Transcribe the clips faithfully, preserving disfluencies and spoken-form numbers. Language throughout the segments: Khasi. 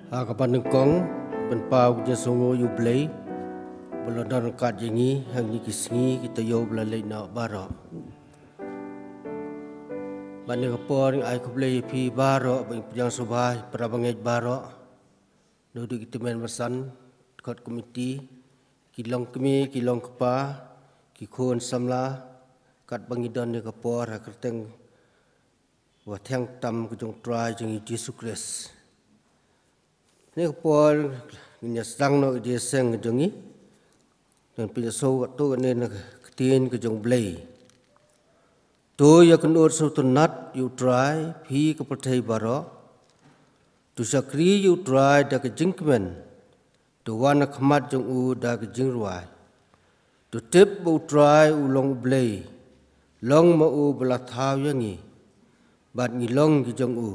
Ha kaba nyngkong, pynpaw ka jingsngewnguh ïa U Blei ba la don ryngkat ïa ngi ha kine ki sngi ki taïew ba la leit noh baroh. Bad ha kane ka por ngi ai khublei ïa phi baroh, ba ngi pdiang sngewbha, para bangeit baroh, naduh ki tymmen basan, kot komiti, ki longkmie, ki longkpa, ki khun samla, katba ngi don ha kane ka por ha ka kyrteng ba thiang tam ka jong U Trai jong ngi Jisu Khrist. Ha kane ka por ngin ïa sdang noh ka jingïaseng ka jong ngi. Ngan pynïasoh katto katne na ka ktien ka jong U Blei. To ïa kynnoh sngewtynnat ïa U Trai, phi ka pyrthei baroh. To shakri ïa U Trai da ka jingkmen. To wan ha khmat jong u da ka jingrwai. To tip ba U Trai u long U Blei. Long ma u ba la thaw ïa ngi. Bad ngi long ki jong u.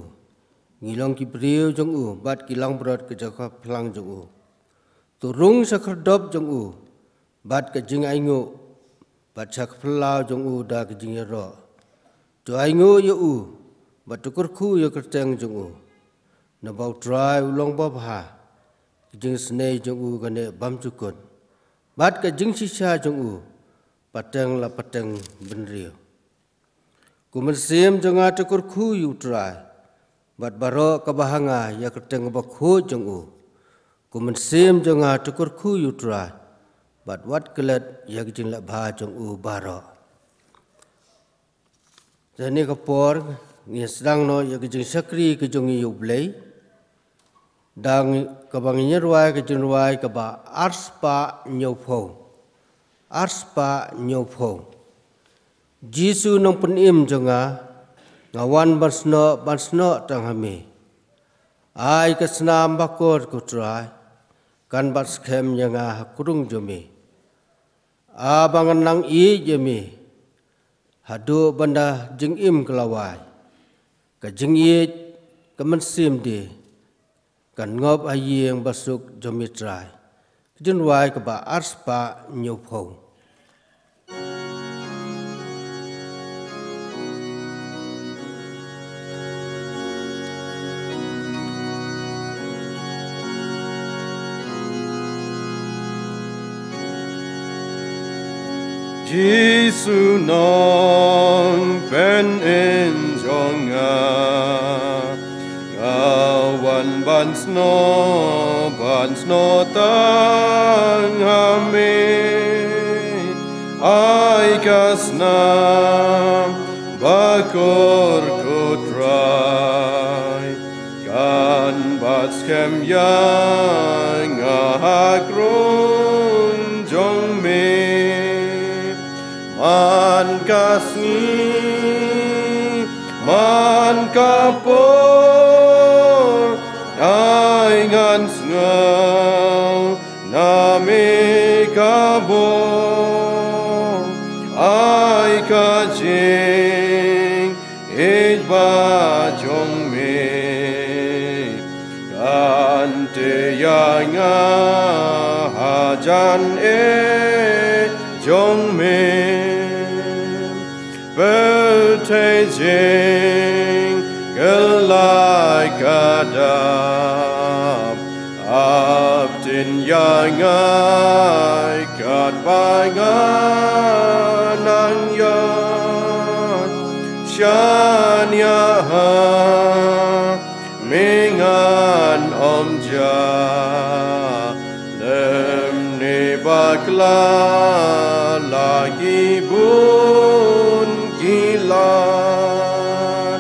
Ngi long ki briew jong u, bad ki langbrot ka jaka phlang jong u. To rung sha khyrdop jong u, bad ka jingainguh, bad sha ka phyllaw jong u da ka jingïaroh. To ainguh ïa u, bad to kyrkhu ïa ka kyrteng jong u. Naba U Trai u long babha, ka jingisynei jong u ka neh bymjukut. Bad ka jingshisha jong u, pateng la pateng bynriew. Ko mynsiem jong nga to kyrkhu ïa U Trai, bad baroh kaba ha nga ïa ka kyrteng kaba khuid jong u. Ko mynsiem jong nga to kyrkhu ïa U Trai, bad wat klet ïa ka jinglehbha jong u baroh. Ha kane ka por, ngin sdang noh ïa ka jingshakri ka jong ngi ïa U Blei. Da kaba ngin ïa rwai ka jingrwai kaba arspah hynñiewphew. Arspah hynñiewphew. Jisu nongpynim jong nga, nga wan ban snoh, ban snoh tang ha me. Ai ka snam bakor ko Trai, kan bat skhem ïa nga ha ka rung jong me. A ba ngan nang ïeit ïa me, haduh ban da jingim ka la wai. Ka jingïeit, ka mynsiem die, kan ngop ha ïing basuk jong me Trai. Ka jingrwai kaba arspah hynñiewphew. Jisu nongpynim jong nga, nga wan ban snoh, ban snoh tang ha me. Ai ka snam bakor ko Trai, kan bat skhem ïa nga ha ka rung jong me. Man ka sngi, man ka por, ai ngan sngew na me ka bor. Ai ka jing ïeit ba jong me, kan teh ïa nga hajan ïeit jong me. Pyrthei jingkhlaiñ ka dap, ap tin ïa nga katba nga nang ïaid. Shaniah ha me ngan ym jah, lymne bakla la ki bun ki lad.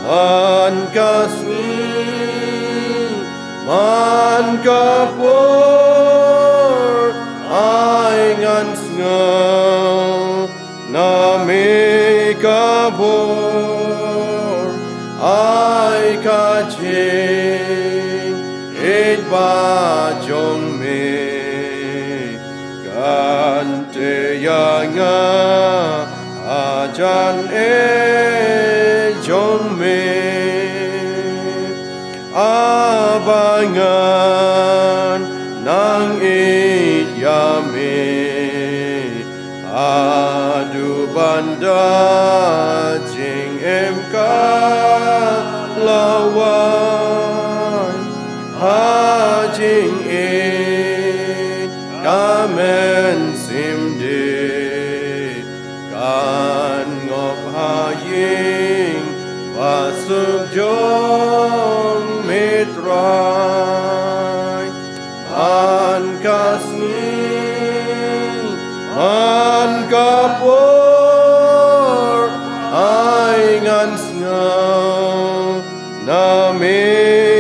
Man ka sngi, man ka por, ai ngan sngew na me ka bor. Ai ka jingïeit ba jong me, kan teh ïa nga hajan ïeit jong me. A ba ngan nang ïeit ïa me, haduh ban da jingim ka la wan.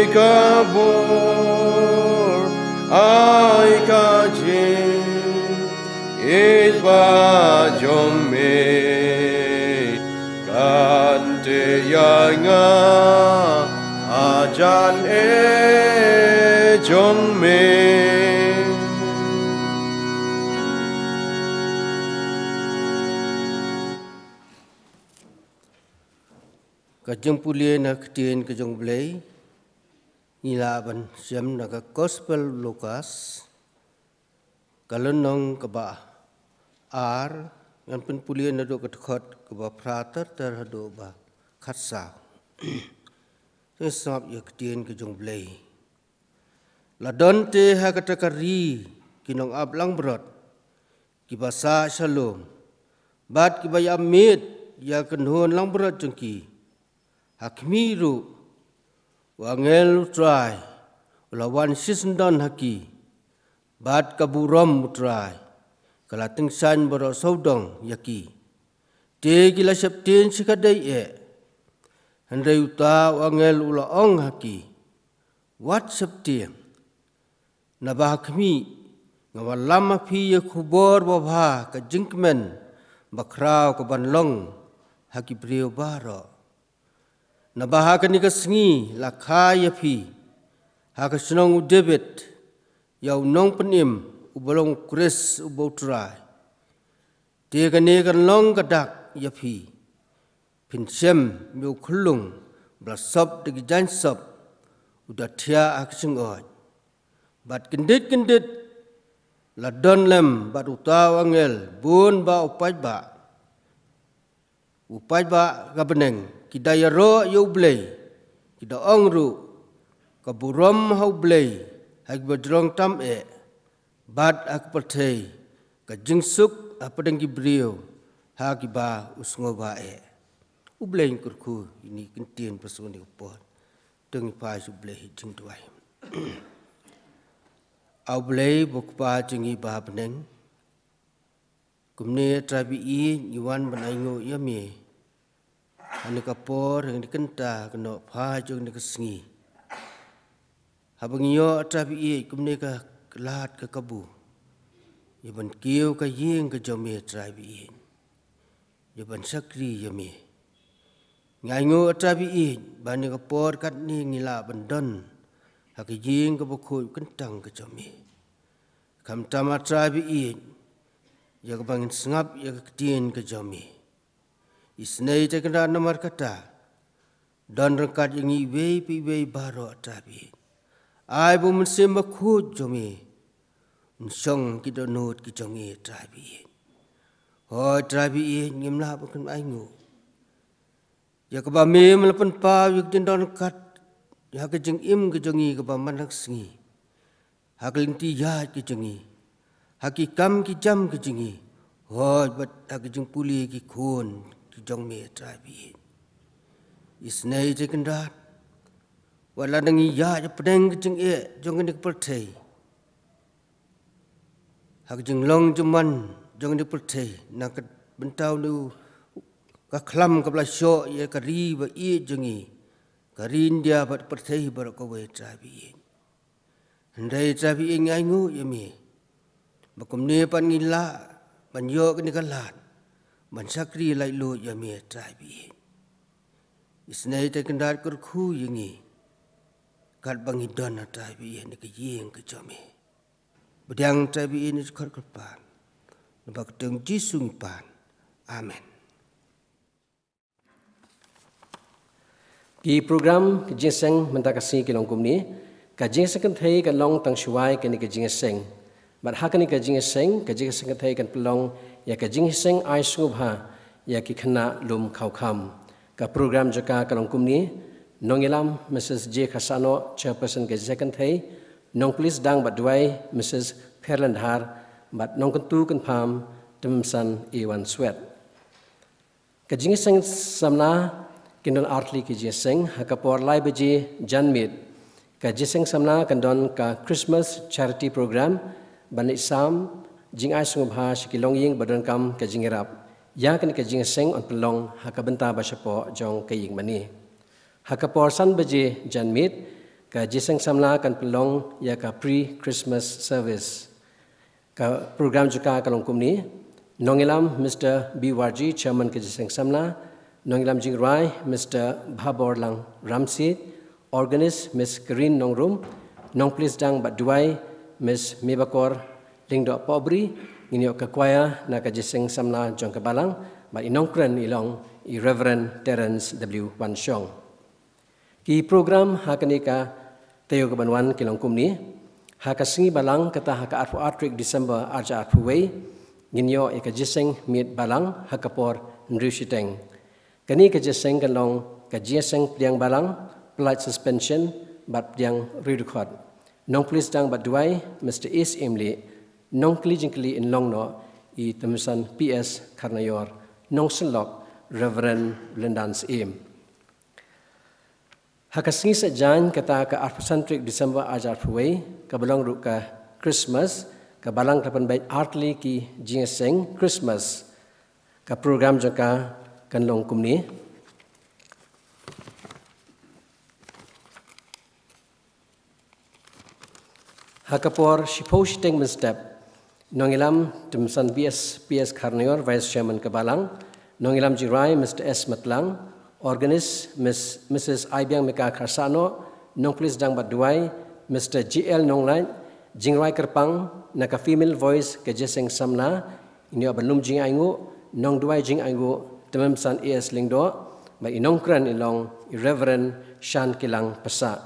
Ka bor ai ka jingïeit ba jong me, kan te ïa nga hajan e jong me. Ka jingpule na ka ktien ka jong U Blei. Ngi lah ban shem na ka Gospel Lukas, ka lynnong kaba ar, ngan pynpule naduh ka dkhot kaba phra ter ter haduh ba khatsaw. Te sngap ïa ka ktien ka jong U Blei. La don te ha kata ka ri ki nongap langbrot, kiba sah shalom, bad kiba ïa mih ïa ka kynhun langbrot jong ki. Ha khmih ruh, u angel U Trai u la wan shisyndon ha ki, bad ka burom U Trai ka la tyngshaiñ baroh sawdong ïa ki. Te ki la sheptieng shikatdei eh. Hynrei uta u angel u la ong ha ki, wat sheptieng. Naba ha khmih, nga wallam ha phi ïa ka khubor babha ka jingkmen bakhraw kaban long ha ki briew baroh. Naba ha kane ka sngi la kha ïa phi ha ka shnong u David ïa u nongpynim uba long U Khrist uba U Trai. Te kane kan long ka dak ïa phi. Phin shem ïa u khyllung ba la sop da ki jaiñ sop, u da thiah ha ka shngoit. Bad kyndit kyndit la don lem bad uta u angel bun ba u paidbah, u paidbah ka bneng, ki da ïaroh ïa U Blei, ki da ong ruh, ka burom ha U Blei ha kiba jrong tam eh, bad ha ka pyrthei ka jingsuk hapdeng ki briew ha kiba u sngewbha eh. U Blei un kyrkhu ïa kine ki ktien ba sngewbha ïa ka por. To ngin phai sha U Blei ha jingduwai. A U Blei ba U Kpa jong ngi ba ha bneng, kumne Trai ba ïeit ngi wan ban ainguh ïa me ha kane ka por, ha kane ka kynta, ka nohphai jong kane ka sngi. Haba ngi ïoh Trai ba ïeit kumne ka lad ka kabu ïa ban kiew ka ïing ka jong me Trai ba ïeit, ïa ban shakri ïa me. Ngi ainguh Trai ba ïeit ba ha kane ka por katne ngi lah ban don ha ka ïing kaba khuid kyntang ka jong me. Khamtam Trai ba ïeit ïa kaba ngin sngap ïa ka ktien ka jong me. Isynei Trai Kynrad namar kata, don ryngkat ïa ngi iwei pa iwei baroh Trai ba ïeit. Ai ba u Mynsiem Bakhuid jong me un shong ha ki dohnud ki jong ngi Trai ba ïeit. Hooid Trai ba ïeit, ngim lah ban khlem ainguh ïa kaba me me la pynpaw ïa ka jingdon ryngkat ha ka jingim ka jong ngi kaba man la ka sngi, ha ka lynti ïaid ka jong ngi, ha ki kam ki jam ka jong ngi, hooid bad ha ka jingpule ki khun ki jong me Trai ba ïeit. Isynei Trai Kynrad, wat lada ngi ïaid hapdeng ka jingeh jong kane ka pyrthei, ha ka jinglong jingman jong kane ka pyrthei, na ka bynta une u, ka khlam kaba la shoh ïa ka ri ba ïeit jong ngi, ka ri India bad pyrthei baroh kawei Trai ba ïeit. Hynrei Trai ba ïeit, ngi ainguh ïa me ba kumne pat ngi lah ban ïoh kane ka lad ban shakri laitluid ïa me Trai ba ïeit. Isynei Trai Kynrad, kyrkhu ïa ngi katba ngi don Trai ba ïeit ha kane ka ïing ka jong me. Pdiang Trai ba ïeit ïa kane ka dkhot kyrpad, naba ha ka kyrteng Jisu ngi pan. Amen. Ki program ka jingïaseng mynta ka sngi ki long kumne. Ka jingïaseng kynthei kan long tang shuwa ïa kane ka jingïaseng. Bad ha kane ka jingïaseng, ka jingïaseng kynthei kan pynlong ïa ka jingïaseng ai sngewbha ïa ki khynnah lum khaw kham. Ka program jong ka ka long kumne: nongïalam Mrs J Khasano, Chairperson ka jingïaseng kynthei, nongpulit sdang bad duwai Mrs Pherlandhar, bad nongkyntu kynpham Tymsan Ewan Swet. Ka jingïaseng samla kin don artylli ki jingïaseng ha ka por lai baje janmiet. Ka jingïaseng samla kan don ka Christmas Charity Program, ban leit sam jingai sngewbha sha ki longïing ba donkam ka jingïarap. Ïa kane ka jingïaseng yn pynlong ha ka bynta ba shapoh jong ka ïing mane. Ha ka por san baje janmiet, Ka jingïaseng samla kan pynlong ïa ka pre-Christmas service. Ka program jong ka kan long kumne: Nongïalam Mister B Warji, Chairman ka jingïaseng samla. Nongïalam jingrwai Mister Bhaborlang Ramsiej, organist Miss Karin Nongrum, nongplie sdang bad duwai Miss Mebakor Lyngdoh Pohbri. Ngin ïoh ka choir na ka jingïaseng samla jong ka balang, bad i nongkren i long i Reverend Terence W Wanshong. Ki program ha kane ka taïew ka ban wan ki long kumne: Ha ka sngi balang, kata ha ka arphew ar tarik December arhajar arphew wei, ngin ïoh ïa ka jingïaseng miet balang ha ka por hynriew shiteng. Kane ka jingïaseng kan long ka jingïaseng pdiang balang, pynlait suspension bad pdiang riewdkhot. Nongplie sdang bad duwai Mister S Imli, nongkylli jingkylli yn long noh i Tymmensan P S Kharnaior, nongsynlok Reverend Blendan Syiem. Ha ka sngi Saitjaiñ, kata ka arphew san tarik December arhajar arphew wei, kaba long ruh ka Christmas, ka balang ka pynbeit artylli ki jingïaseng Christmas. Ka program jong ka kan long kumne: Ha ka por shiphew shiteng mynstep, Nongïalam Tymmensan B S P S Kharnaior, Vice Chairman ka balang. Nongïalam jingrwai Mister S Matlang, organist Miss, Missus Aibiang Mika Kharsahnoh, nongplie sdang bad duwai Mister J L Nonglait. Jingrwai kyrpang na ka female voice ka jingïaseng samla, ngin ïoh ban lum jingainguh, nongduwai jingainguh Tymmensan A S Lyngdoh, bad i nongkren i long i Reverend Shankilang Passah.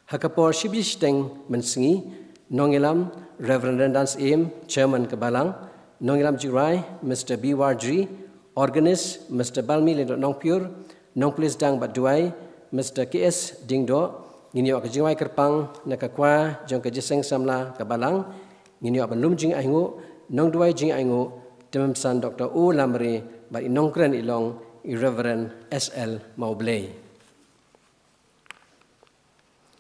Ha ka por shi baje shiteng mynsngi, Nongïalam Reverend Blendan Syiem, Chairman ka balang. Nongïalam jingrwai Mister B Warji, organist Mister Balmi Lyngdoh Nongpyiur, nongplie sdang bad duwai Mister K S Diengdoh. Ngin ïoh ka jingrwai kyrpang na ka choir jong ka jingïaseng samla ka balang. Ngin ïoh ban lum jingainguh, nongduwai jingainguh Tymmensan Doctor O Lamare, bad i nongkren i long i Reverend S L Mawblei.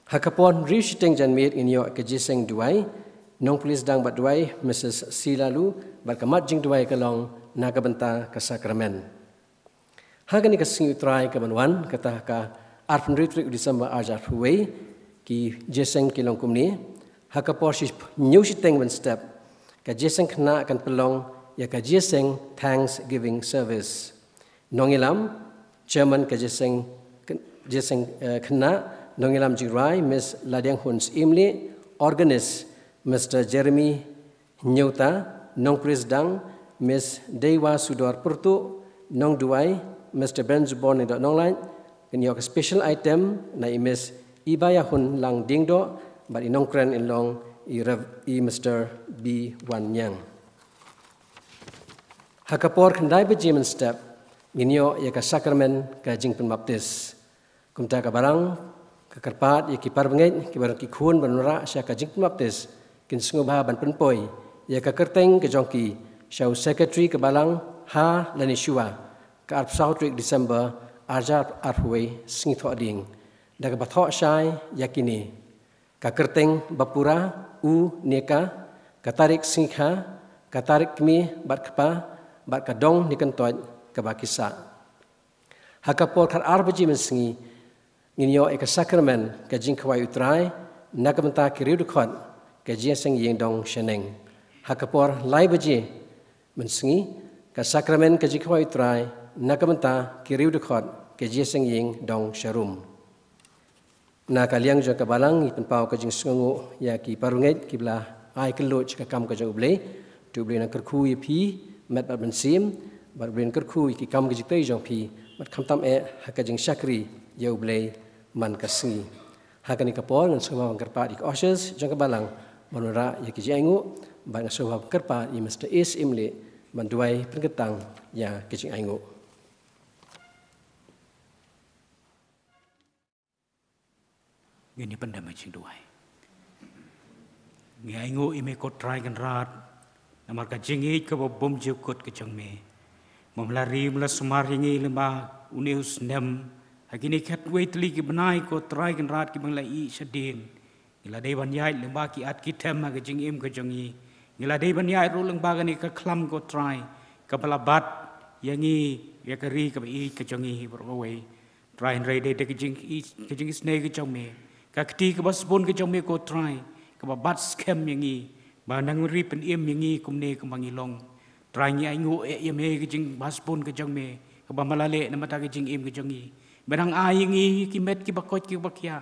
Ha ka por hynriew shiteng janmiet ngin ïoh ka jingïaseng duwai, nongplie sdang bad duwai Missus C Laloo, bad ka mat jingduwai ka long na ka bynta ka sakramen. Ha kane ka sngi U Trai ka ban wan, kata ha ka arphew hynriew tarik December arhajar arphew wei, ki jingïaseng ki long kumne: Ha ka por shi hynñiew shiteng mynstep, ka jingïaseng khynnah kan pynlong ïa ka jingïaseng Thanksgiving Service. Nongïalam, Chairman ka jingïaseng, jingïaseng, eh, khynnah, nongïalam jingrwai Miss Ladianghuns Imli, organist Mister Jeremy Hynñiewta, nongplie sdang Miss Deiwa Sudor Pyrtuh, nongduwai Mister Benzubon Lyngdoh Nonglait. Kan ïoh ka special item na i Miss Ibayahunlang Diengdoh, bad i nongkren in long i Rev, i Mister B Wanniang. Ha ka por khyndai baje mynstep ngin ïoh ïa ka sakramen ka jingpynbaptis. Kumta ka balang ka kyrpad ïa ki parabangeit, ki balang ki khun ban wanrah sha ka jingpynbaptis, kin sngewbha ban pynpoi ïa ka kyrteng ka jong ki sha u Secretary ka balang ha lane shuwa ka arphew saw tarik December arhajar arphew wei, sngi Thohdieng, da kaba thoh shai ïa kine: ka kyrteng bapura, u ne ka, ka tarik sngi kha, ka tarik kmie bad kpa, bad ka dong ne kyntoit kaba ki sah. Ha ka por khatar baje mynsngi ngin ïoh ïa ka sakramen ka jingkhawai U Trai na ka bynta ki riewdkhot, ka jingïaseng ïing dong shaneng. Ha ka por lai baje mynsngi, ka sakramen ka jingkhawai U Trai na ka bynta ki riewdkhot, ka jingïaseng ïing dong sharum. Na ka liang jong ka balang ngi pynpaw ka jingsngewnguh ïa ki parabangeit kiba la ai kylluid sha ka kam ka jong U Blei. To U Blei un kyrkhu ïa phi met bad mynsiem, bad U Blei un kyrkhu ïa ki kam ki jingtei jong phi, bad khamtam eh ha ka jingshakri ïa U Blei man ka sngi. Ha kane ka por ngan sngewbha ban kyrpad ïa ki ushers jong ka balang ban wanrah ïa ki jingainguh, bad ngan sngewbha ban kyrpad ïa Mister S Imli ban duwai pynkyntang ïa ki jingainguh. Ngin ïa pyndem ha jingduwai. Ngi ainguh ïa me ko Trai Kynrad, namar ka jingïeit kaba bymjukut ka jong me. Bym la ri, bym la sumar ïa ngi lyngba une u snem. Ha kine khatwei tylli ki bnai ko Trai Kynrad kiba ngi la ïeh shadien, ngi la dei ban ïaid lyngba ki at ki them ha ka jingim ka jong ngi. Ngi la dei ban ïaid ruh lyngba kane ka khlam ko Trai, kaba la bat ïa ngi, ïa ka ri kaba ïeit ka jong ngi baroh kawei. Trai, hynrei dei da ka jing, ka jingisynei ka jong me, ka kti kaba sbun ka jong me ko Trai, kaba bat skhem ïa ngi, ba nang ri pynim ïa ngi kumne kumba ngi long. Trai ngi ainguh eh ïa me ka jingbha sbun ka jong me, kaba me la leh na bynta ka jingim ka jong ngi. Me nang ai ïa ngi ki met kiba koit kiba khiah.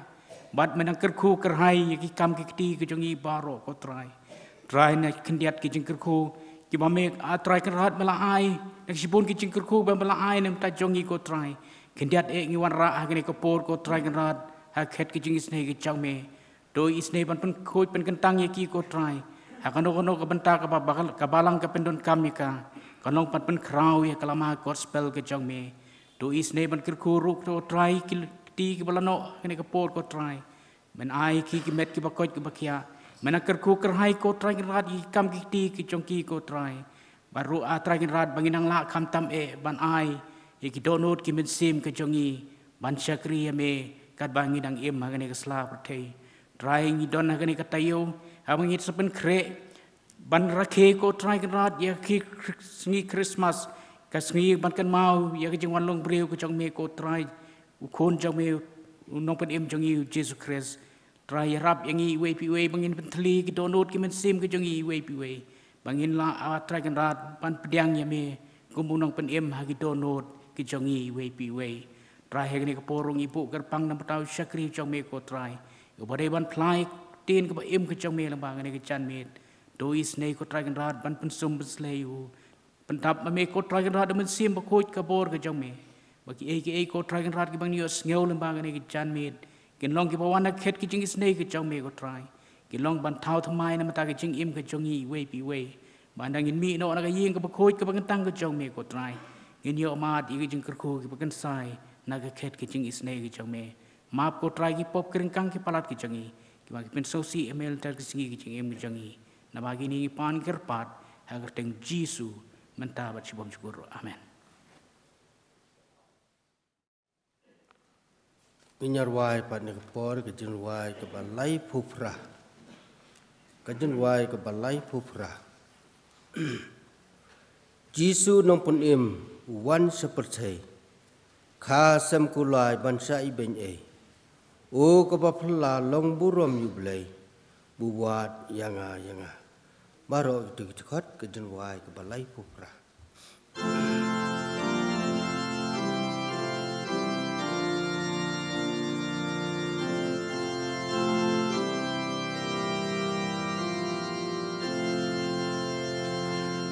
Bad me nang kyrkhu kyrhai ïa ki kam ki kti ka jong ngi baroh ko Trai. Trai na khyndiat ki jingkyrkhu kiba me, ah, Trai Kynrad me la ai, na ki shibun ki jingkyrkhu ba me la ai na bynta jong ngi ko Trai. Khyndiat eh ngi wanrah ha kane ka por ko Trai Kynrad, ha khet ki jingisynei ka jong me. To isynei ban pynkhuid pynkyntang ïa ki ko Trai. Ha kano kano ka bynta kaba, ba-, ka balang ka pyndonkam ïa ka, kan long ban pynkhraw ïa ka lama gospel ka jong me. To isynei ban kyrkhu ruh ko Trai ki kti kiba la noh ha kane ka por ko Trai. Men ai ki ki met kiba koit kiba khiah. Men nang kyrkhu kyrhai ko Trai Kynrad ïa ki kam ki kti ki jong ki ko Trai. Bad ruh ah Trai Kynrad ba ngin nang lah khamtam eh ban ai ïa ki dohnud ki mynsiem ka jong ngi ban shakri ïa me katba ngin nang im ha kane ka sla pyrthei. Trai ngi don ha kane ka taïew, haba ngi sa pynkhreh ban rakhe ko Trai Kynrad ïa ki Khri-, sngi Christmas, ka sngi ban kynmaw ïa ka jingwan long briew ka jong me ko Trai, u Khun jong me, u Nongpynim jong ngi u Jisu Khrist. Trai ïarap ïa ngi iwei pa iwei ba ngin pynthylli ki dohnud ki mynsiem ka jong ngi iwei pa iwei. Ba ngin lah, ah, Trai Kynrad ban pdiang ïa me kum u Nongpynim ha ki dohnud ki jong ngi iwei pa iwei. Trai ha kane ka por ruh ngi buh kyrpang na bynta u shakri jong me ko Trai, uba dei ban phla ïa ka ktien kaba im ka jong me lyngba kane ka janmiet. To isynei ko Trai Kynrad ban pynsum pynsleh ïa u. Pyndap ma me ko Trai Kynrad da u Mynsiem Bakhuid ka bor ka jong me, ba kiei kiei ko Trai Kynrad kiba ngi ïohsngew lyngba kane ka janmiet kin long kiba wan na khet ki jingisynei ka jong me ko Trai. Kin long ban thaw thymmai na bynta ka jingim ka jong ngi iwei pa iwei. Ba ynda ngin mih noh na ka ïing kaba khuid kaba kyntang ka jong me ko Trai, ngin ïoh mad ïa ka jingkyrkhu kaba kynsai na ka khet ka jingisynei ka jong me. Map ko Trai ki pop ki ryngkang ki palat ki jong ngi, kiba ngi pynsngewsih ïa me lynter ki sngi ki jingim ki jong ngi. Naba kine ngi pan kyrpad ha ka kyrteng Jisu mynta bad shibun shibun. Amen. Ngin ïa rwai pat ha kane ka por ka jingrwai kaba laiphew phra. Ka jingrwai kaba laiphew phra. Jisu Nongpynim u wan sha pyrthei, kha sem kulai ban shah ibeiñ ei. O kaba phylla long burom ïa U Blei, bud wad ïa nga ïa nga. Baroh kito ki dkhot ka jingrwai kaba laiphew phra.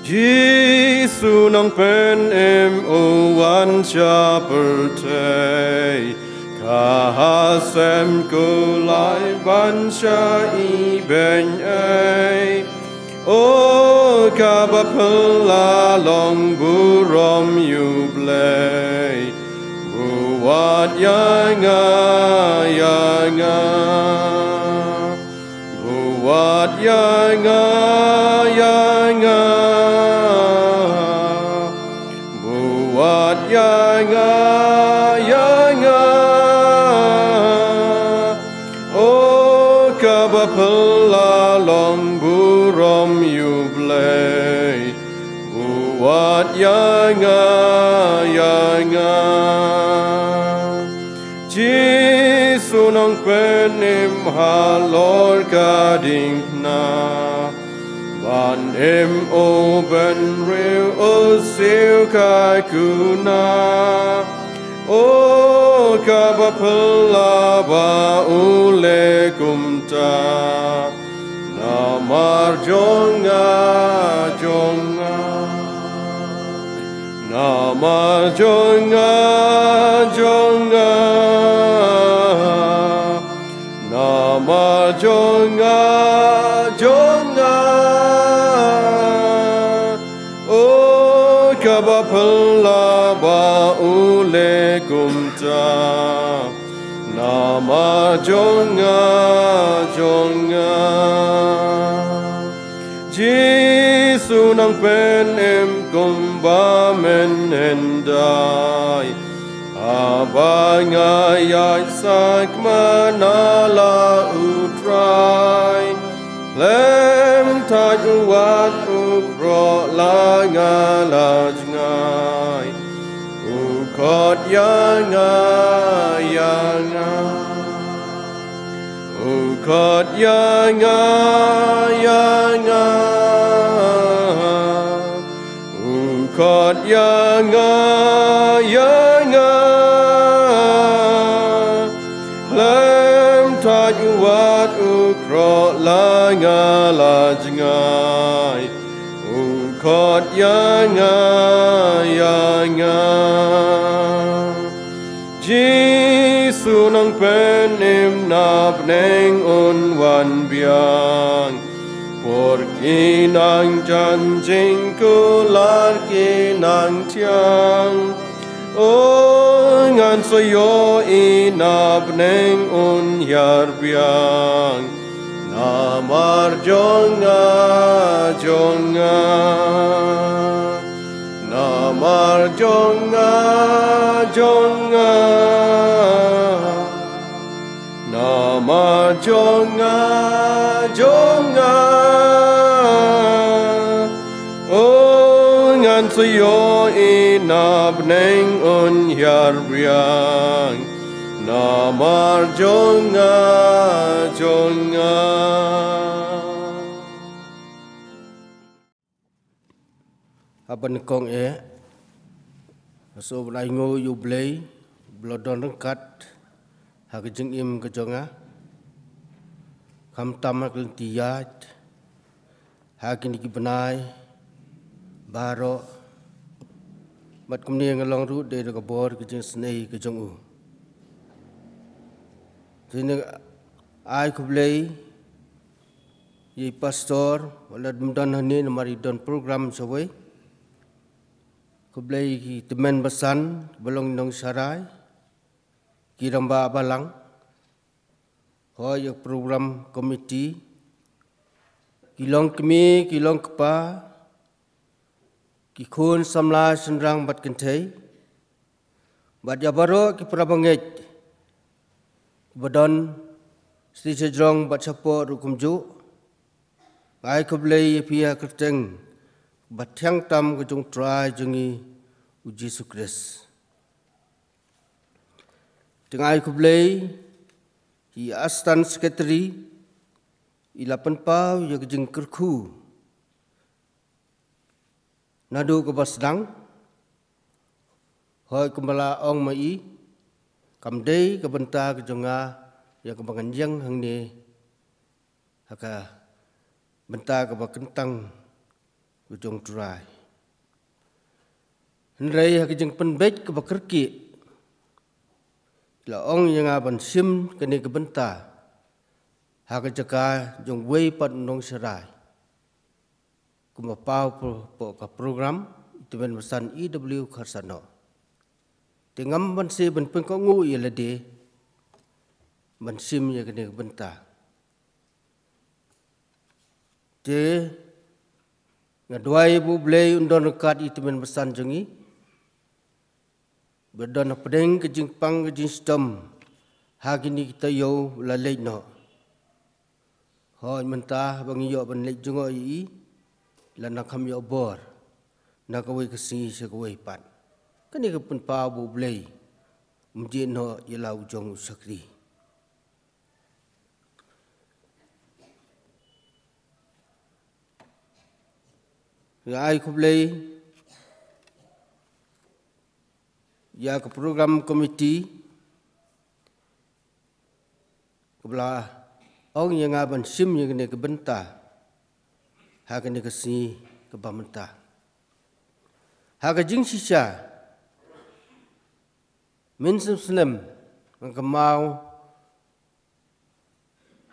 Jisu Nongpynim u wan sha pyrthei, kha sem kulai ban shah ibeiñ ei. O kaba phylla long burom ïa U Blei, bud wad ïa nga ïa nga. Bud wad ïa nga ïa nga. Bud wad ïa nga ïa nga. O kaba phylla long burom ïa U Blei, bud wad ïa nga ïa nga. Jisu Nongpynim halor ka diengphna, ban im u bynriew u siew ka kuna. O kaba phylla ba u leh kumta, namar jong nga jong nga. Namar jong nga jong nga. Namar jong nga jong nga. O kaba phylla ba u leh kumta, namar jong nga jong nga. Jisu Nongpynim kumba men hyndai, haba nga ïaid sakma na la U Trai, khlem thait u wat u khroh la nga la jngai, u khot ïa nga ïa nga. Khot ïa nga, ïa nga. U khot ïa nga, ïa nga. Khlem thait u wat u khroh la nga la jngai. U khot ïa nga, ïa nga. Jisu nang pynim na bneng un wan biang. Por ki nang jan jingkular ki nang thiang. O ngan sa ïohi na bneng un hiar biang. Namar jong nga, jong nga. Namar jong nga, jong nga. Namar jong nga, jong nga. O ngan sa ïohi na bneng un hiar biang. Namar jong nga, jong nga. Haba nyngkong eh, nga sngewbha ban ai nguh ïa U Blei ba la don ryngkat ha ka jingim ka jong nga. Khamtam ha ka lynti ïaid ha kine ki bnai baroh, bad kumne nga long ruh dei da ka bor ka jingisynei ka jong u. Te nga ai khublei ïa i pastor, wat la ym don hangne namar i don program shawei. Khublei ki tymmen basan ba long nongshakri, ki rangbah balang, hooid ïa ka program committee, ki long kmie, ki long kpa, ki khun samla shynrang bad kynthei, bad ïa baroh ki para bangeit ba don sha shnong bad shapoh ruh kumjuh. Nga ai khublei ïa phi ha ka kyrteng ba thiang tam ka jong u Trai jong ngi u Jisu Khrist. Te nga ai khublei ïa i Assistant Secretary, i la pynpaw ïa ka jingkyrkhu naduh kaba sdang. Hooid, kumba la ong ma i, kam dei ka bynta ka jong nga ïa kaba ngan ïeng hangne ha ka bynta kaba kyntang ka jong u Trai. Hynrei ha ka jingpynbeit kaba kyrkieh, la ong ïa nga ban shim kane ka bynta ha ka jaka jong uwei pat u nongshakri, kumba paw hapoh ka program, i tymmen basan E W Kharsano. Te ngam banse ban pynkohnguh ïa lade ban shim ïa kane ka bynta. Te nga duwai ba U Blei un don ryngkat i tymmen basan jong ngi, ba don hapdeng ka jingpang ka jingshitom ha kine ki taïew ba la leit noh. Hooid, mynta ba ngi ïoh ban leit jngoh ïa i, la nang kham ïoh bor na kawei ka sngi sha kawei pat. Kane ka pynpaw ba U Blei um jied noh ïa la u jong u shakri. Nga ai khublei ïa ka program committee kaba la ong ïa nga ban shim ïa kane ka bynta ha kane ka sngi kaba mynta. Ha ka jingshisha, mynshem snem nga kynmaw,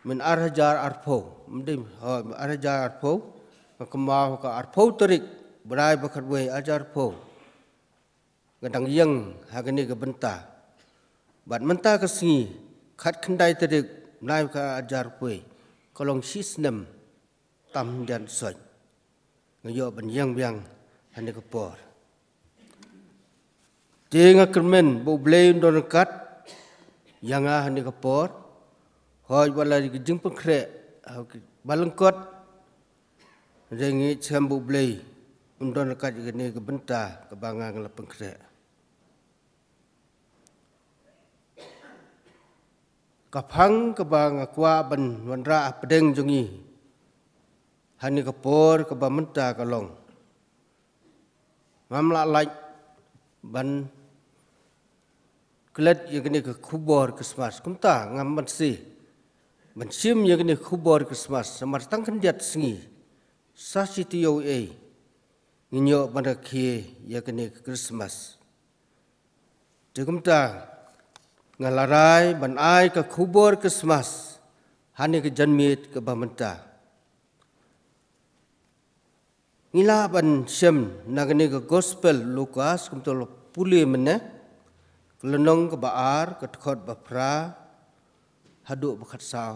myn ar hajar arphew, ym dei, hooid, myn ar hajar arphew, nga kynmaw ka arphew tarik bnai ba khatwei, ar hajar arphew, nga dang ïeng ha kane ka bynta. Bad mynta ka sngi, khatkhyndai tarik bnai ba khatar, ar hajar arphew, ka long shi snem tam jan soit nga ïoh ban ïeng biang ha kane ka por. Te nga kyrmen ba U Blei un don ryngkat ïa nga ha kane ka por. Hooid, wat la ka jingpynkhreh ha ki ba lyngkot, hynrei ngi ngeit skhem ba U Blei un don ryngkat ïa kane ka bynta kaba nga, nga la pynkhreh. Ka phang kaba nga kwah ban wanrah hapdeng jong ngi ha kane ka por kaba mynta ka long, ngam lah lait ban klet ïa kane ka khubor Christmas. Kumta ngam banse ban shim ïa kane ka khubor Christmas namar tang khyndiat sngi sa shi taïew ei ngin ïoh ban rakhe ïa kane ka Christmas. Te kumta nga la rai ban ai ka khubor Christmas ha kane ka janmiet kaba mynta. Ngi lah ban shem na kane ka Gospel Lukas, kumta la pule mynne, ka lynnong kaba ar, ka dkhot ba phra haduh ba khatsaw.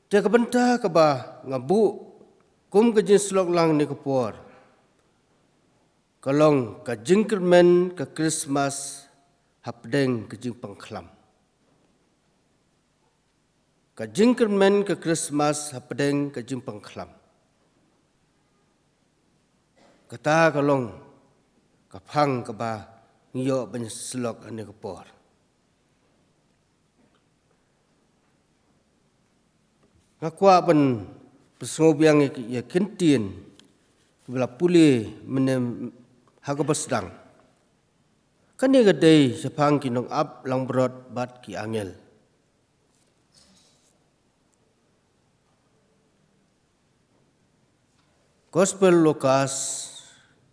Te ka bynta kaba nga buh kum ka jingsyllok lang ha kane ka por ka long ka jingkyrmen ka Christmas hapdeng ka jingpang khlam. Ka jingkyrmen ka Christmas hapdeng ka jingpang khlam. Kata ka long ka phang kaba ngi ïoh ban syllok ha kane ka por. Nga kwah ban pynsngew biang ïa ki ktien ba la pule mynne ha kaba sdang. Kane ka dei shaphang ki nongap langbrot bad ki angel. Gospel Lukas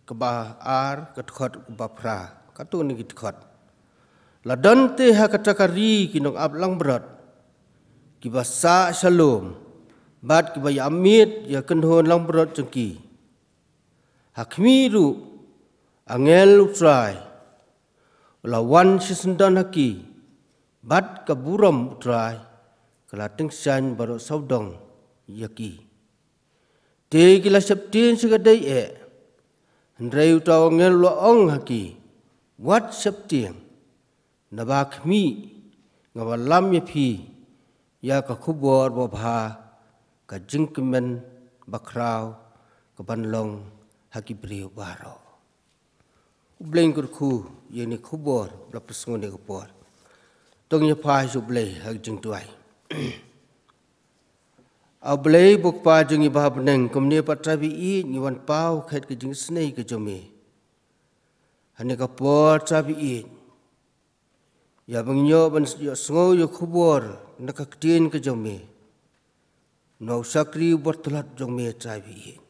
kaba ar, ka dkhot kaba phra, katto katne ki dkhot. La don te ha kata ka ri ki nongap langbrot kiba sah shalom bad kiba ïa miet ïa ka kynhun langbrot jong ki. Ha khmih ruh, angel U Trai u la wan shisyndon ha ki, bad ka burom U Trai ka la tyngshaiñ baroh sawdong ïa ki. Te ki la sheptieng sha ka dei eh, hynrei uta u angel u la ong ha ki, wat sheptieng, naba khmih, nga wallam ïa phi ïa ka khubor babha ka jingkmen bakhraw kaban long ha ki briew baroh. U Blei un kyrkhu ïa kane ka khubor ba la pynsngew ha kane ka por. To ngin ïa phai sha U Blei ha ka jingduwai. A Blei ba U Kpa jong ngi ba ha bneng, kumne pat Trai ba ïeit, ngi wan paw khet ka jingisynei ka jong me ha kane ka por Trai ba ïeit. Ïa ba ngin ïoh ban ïohsngew ïa ka khubor na ka ktien ka jong me na u shakri u bartlot jong me Trai ba ïeit.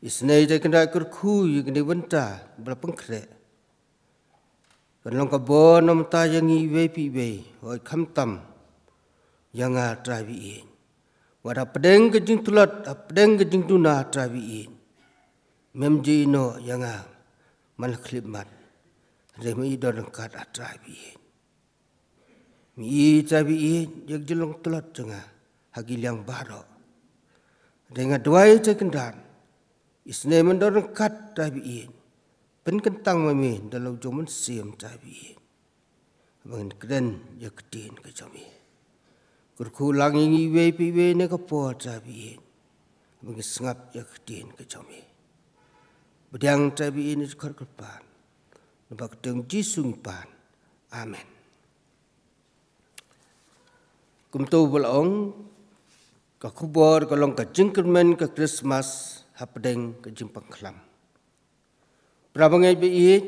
Isynei Trai Kynrad, kyrkhu ïa kane ka bynta ba la pynkhreh kan long ka bor na ka bynta jong ngi iwei pa iwei, hooid khamtam ïa nga Trai ba ïeit. Wat hapdeng ka jingtlot, hapdeng ka jingduna Trai ba ïeit, mem ju ïehnoh ïa nga man la khyllipmat. Hynrei me i don ryngkat, A Trai ba ïeit. Me i Trai ba ïeit ïa ka jinglong tlot jong nga ha ki liang baroh. Hynrei nga duwai Trai Kynrad, isynei men don ryngkat Trai ba ïeit. Pynkyntang ma me da la u jong u Mynsiem Trai ba ïeit. Ba ngin kren ïa ka ktien ka jong me. Kyrkhu lang ïa ngi iwei pa iwei ha kane ka por Trai ba ïeit, ba ngin sngap ïa ka ktien ka jong me. Pdiang Trai ba ïeit ïa kane ka jingkyrpad, naba ka kyrteng Jisu ngi pan. Amen. Kumta ba la ong, ka khubor ka long ka jingkyrmen ka Christmas hapdeng ka jingpang khlam. Para bangeit ba ïeit,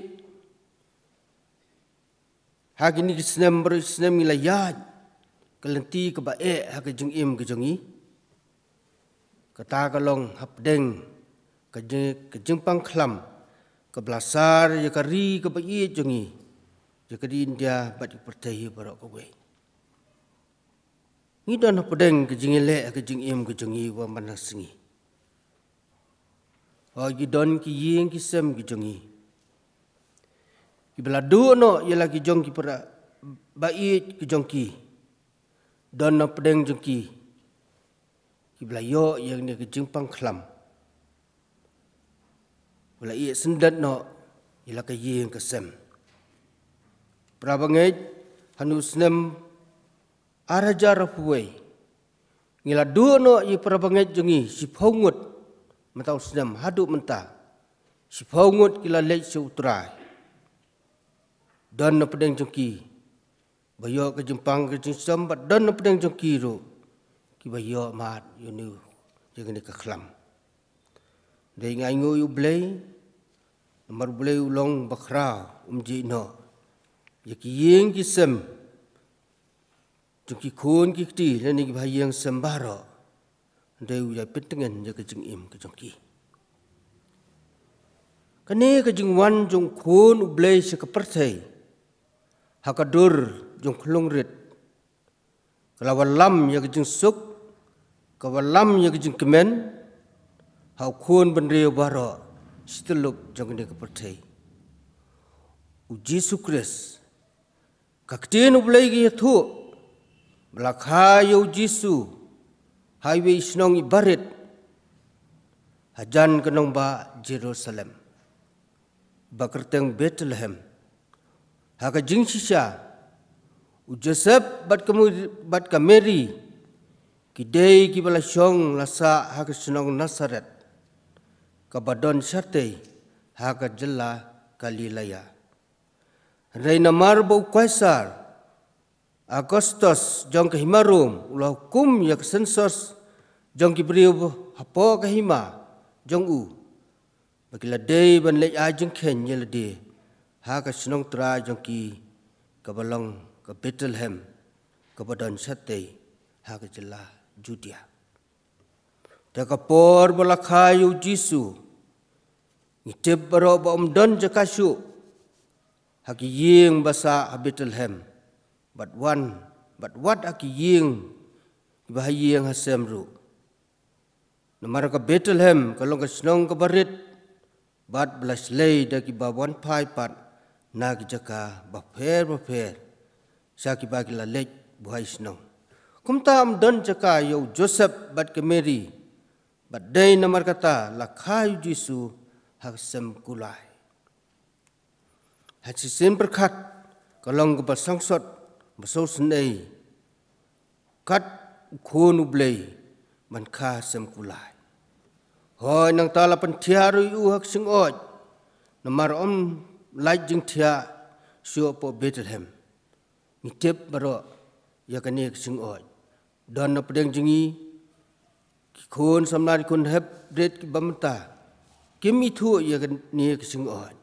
ha kine ki snem baroh snem ngi la ïaid ka lynti kaba eh ha ka jingim ka jong ngi. Kata ka long hapdeng ka jing, ka jingpang khlam kaba la sar ïa ka ri kaba ïeit jong ngi, ïa ka ri India bad ïa ka pyrthei baroh kawei. Ngi don hapdeng ka jingïaleh ha ka jingim ka jong ngi, wa man la sngi. Hooid ki don ki ïing ki sem ki jong ngi kiba la duh noh ïa la ki jong ki para ba ïeit ki jong ki. Don hapdeng jong ki kiba la ïoh ïa kane ka jingpang khlam, ba la ïeh syndet noh ïa la ka ïing ka sem. Para bangeit, ha une u snem ar hajar arphew wei, ngi la duh noh ïa para bangeit jong ngi shiphew ngut mynta u snem haduh mynta. Shiphew ngut ki la leit sha U Trai. Don na pdeng jong ki ba ïoh ka jingpang ka jingshitom, bad don na pdeng jong ki ruh ki ba ïoh mad ïa une, ïa kane ka khlam. Dei ngai ngu ïa U Blei, namar U Blei u long bakhraw, um jih noh ïa ki ïing ki sem jong ki khun ki kti lane ki bahaïing sem baroh. Dei u ïai pyntngen ïa ka jingim ka jong ki. Kane ka jingwan jong khun U Blei sha ka pyrthei ha ka dur jong khlong rit, ka la wallam ïa ka jingsuk, ka wallam ïa ka jingkmen ha u khun bynriew baroh shi tyllup jong kane ka pyrthei. U Jisu Khrist, ka ktien U Blei ka ïathuh ba la kha ïa u Jisu ha iwei i shnong iba rit hajan ka nongbah Jerusalem ba kyrteng Bethlehem, ha ka jingshisha u Joseph bad ka Mari, bad ka Mary, ki dei kiba la shong la sah ha ka shnong Nazareth, kaba don shatei ha ka jylla Galilea. Hynrei namar ba u Kaisar Augustus jong ka hima Rom u la hukum ïa ka sensus jong ki briew hapoh ka hima jong u, ba ki la dei ban leit ai jingkheiñ ïa lade ha ka shnong trai jong ki, kaba long ka Bethlehem, kaba don shatei ha ka jylla Judea. Te ka por ba la kha ïa u Jisu, ngi tip baroh ba um don jaka shuh ha ki ïing ba sah ha Bethlehem, bad wan, bad wat ha ki ïing kiba ha ïing ha sem ruh. Namar ka Bethlehem ka long ka shnong kaba rit bad ba la shlei da kiba wan phai pat na ki jaka bapher bapher sha kiba ki la leit buhai shnong. Kumta um don jaka ïa u Joseph bad ka Mary, bad dei namar kata la kha ïa u Jisu ha ka sem kulai. Ha shisien pyrkhat ka long kaba sangsot, ba sngewsynei kat u khun U Blei ban kha sem kulai. Hooid, nangta la pynthiah ruh ïa u ha ka shyngod, namar um lait jingthiah shuh hapoh Bethlehem. Ngi tip baroh ïa kane ka shyngod. Don na pdeng jong ngi ki khun samla ki khun hep rit kiba mynta kim ithuh ïa kane ka shyngod.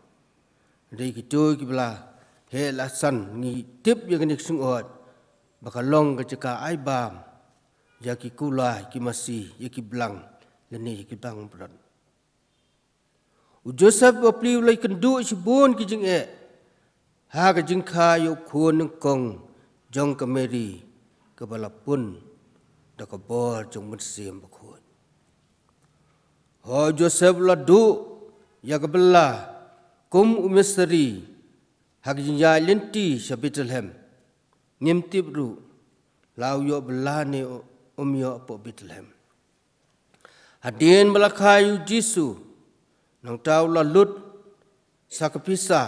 Hynrei kito kiba la heh la san, ngi tip ïa kane ka shyngod ba ka long ka jaka ai bam ïa ki kulai, ki masi, ïa ki blang lane ïa ki blang brot. U Joseph bapli u la ïakynduh shibun ki jingeh ha ka jingkha ïa u khun nyngkong jong ka Mary, kaba la pun da ka bor jong u Mynsiem Bakhuid. Hooid, u Joseph u la duh ïa ka bylla kum u mistri ha ka jingïaid lynti sha Bethlehem. Ngim tip ruh la u ïoh bylla ne um ïoh hapoh Bethlehem. Hadien ba la kha ïa u Jisu, nangta u la lut sa ka pisa,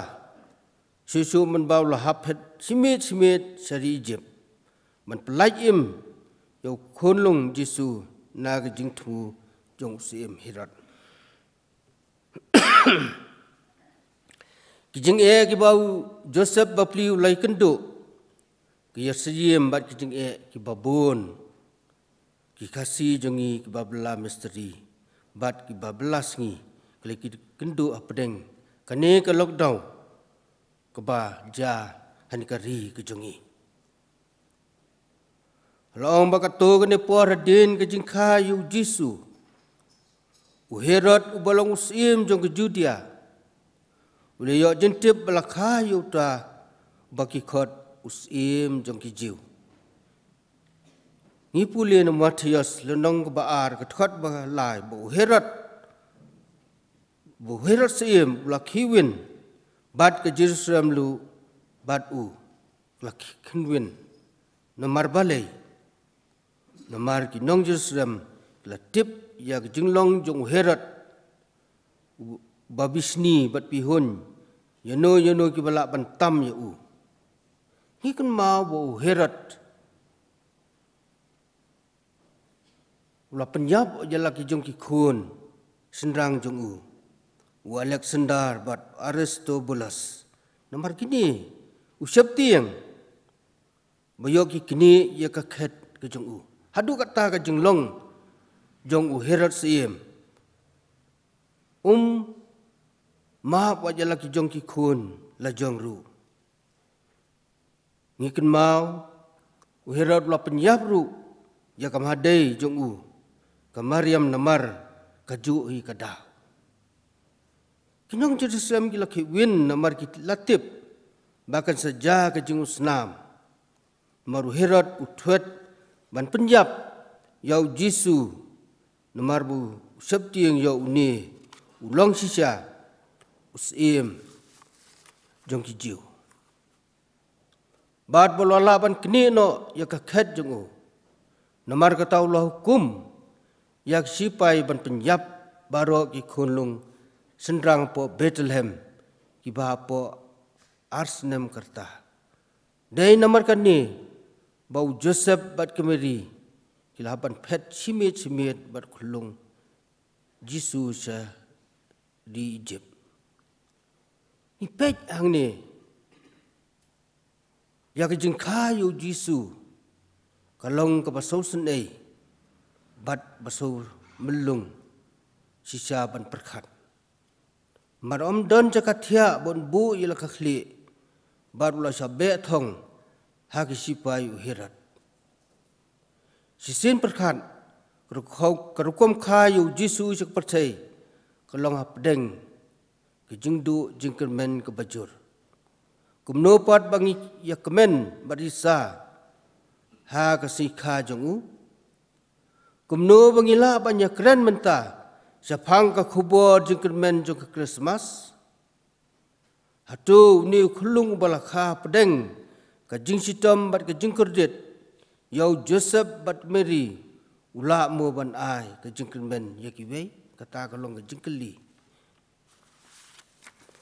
shuh shuh mynba u la hap phet shimiet shimiet sha ri Ijipt, ban pyllait im ïa u khunlung Jisu na ka jingthmu jong u syiem Herod. Ki jingeh kiba u Joseph bapli u la ïakynduh, ki ïa siem bad ki jingeh kiba bun. Ki Khasi jong ngi kiba bylla mistri bad kiba bylla sngi ki la ïakynduh hapdeng kane ka lockdown kaba jia ha kane ka ri ka jong ngi. La ong ba katto katne por hadien ka jingkha ïa u Jisu, u Herod uba long u syiem jong ka Judia u la ïoh jingtip ba la kha ïa uta uba ki khot u syiem jong ki Jiw. Ngi pule na Mathaios lynnong kaba ar, ka dkhot ba lai, ba u Herod, ba u Herod syiem u la khihwin bad ka Jerusalem ruh bad u la khihwin. Namar balei? Namar ki nong Jerusalem ki la tip ïa ka jinglong jong u Herod uba bishni bad bihun ïano ïano kiba lah ban tam ïa u. Ngi kynmaw ba u Herod u la pynïap ïa la ki jong ki khun shynrang jong u, u Alexander bad Aristobulus. Namar kine U sheptieng ba ïoh ki knieh ïa ka khet ka jong u. Haduh katta ka jinglong jong u Herod Syiem, um map wat ïa la ki jong ki khun lajong ruh. Ngi kynmaw u Herod u la pynïap ruh ïa ka mhadei jong u, ka Mariam, namar ka juh hi ka daw. Ki nong Jerusalem ki la khih win namar ki la tip ba kan sa jia ka jingumsnam. Namar u Herod u thwet ban pynïap ïa u Jisu, namar ba u sheptieng ïa une u long shisha u syiem jong ki Jiw. Bad ba u la lah ban knieh noh ïa ka khet jong u. Namar kata u la hukum ïa ki sipai ban pynïap baroh ki khunlung shynrang hapoh Bethlehem kiba hapoh ar snem ka rta. Dei namar kane ba u Joseph bad ka Mary ki la hap ban phet shimiet shimiet bad khunlung Jisu sha ri Egypt. Ngi peit hangne ïa ka jingkha ïa u Jisu ka long kaba sngewsynei bad ba sngewmyllung shisha ban pyrkhat. Namar ym don jaka thiah ban buh ïa la ka khlieh bad u la shah beh thong ha ki sipai u Herod. Shisien pyrkhat, ka rukom kha ïa u Jisu sha ka pyrthei ka long hapdeng ka jingduh jingkyrmen kaba jur. Kumno pat ba ngi ïa kmen bad risa ha ka sngi kha jong u? Kumno ba ngi lah ban ïa kren mynta shaphang ka khubor jingkyrmen jong ka Krismas? Hato une u khunlung uba la kha hapdeng ka jingshitom bad ka jingkordit ïa u Joseph bad Mary u lah mo ban ai ka jingkyrmen ïa kiwei? Kata ka long ka jingkylli.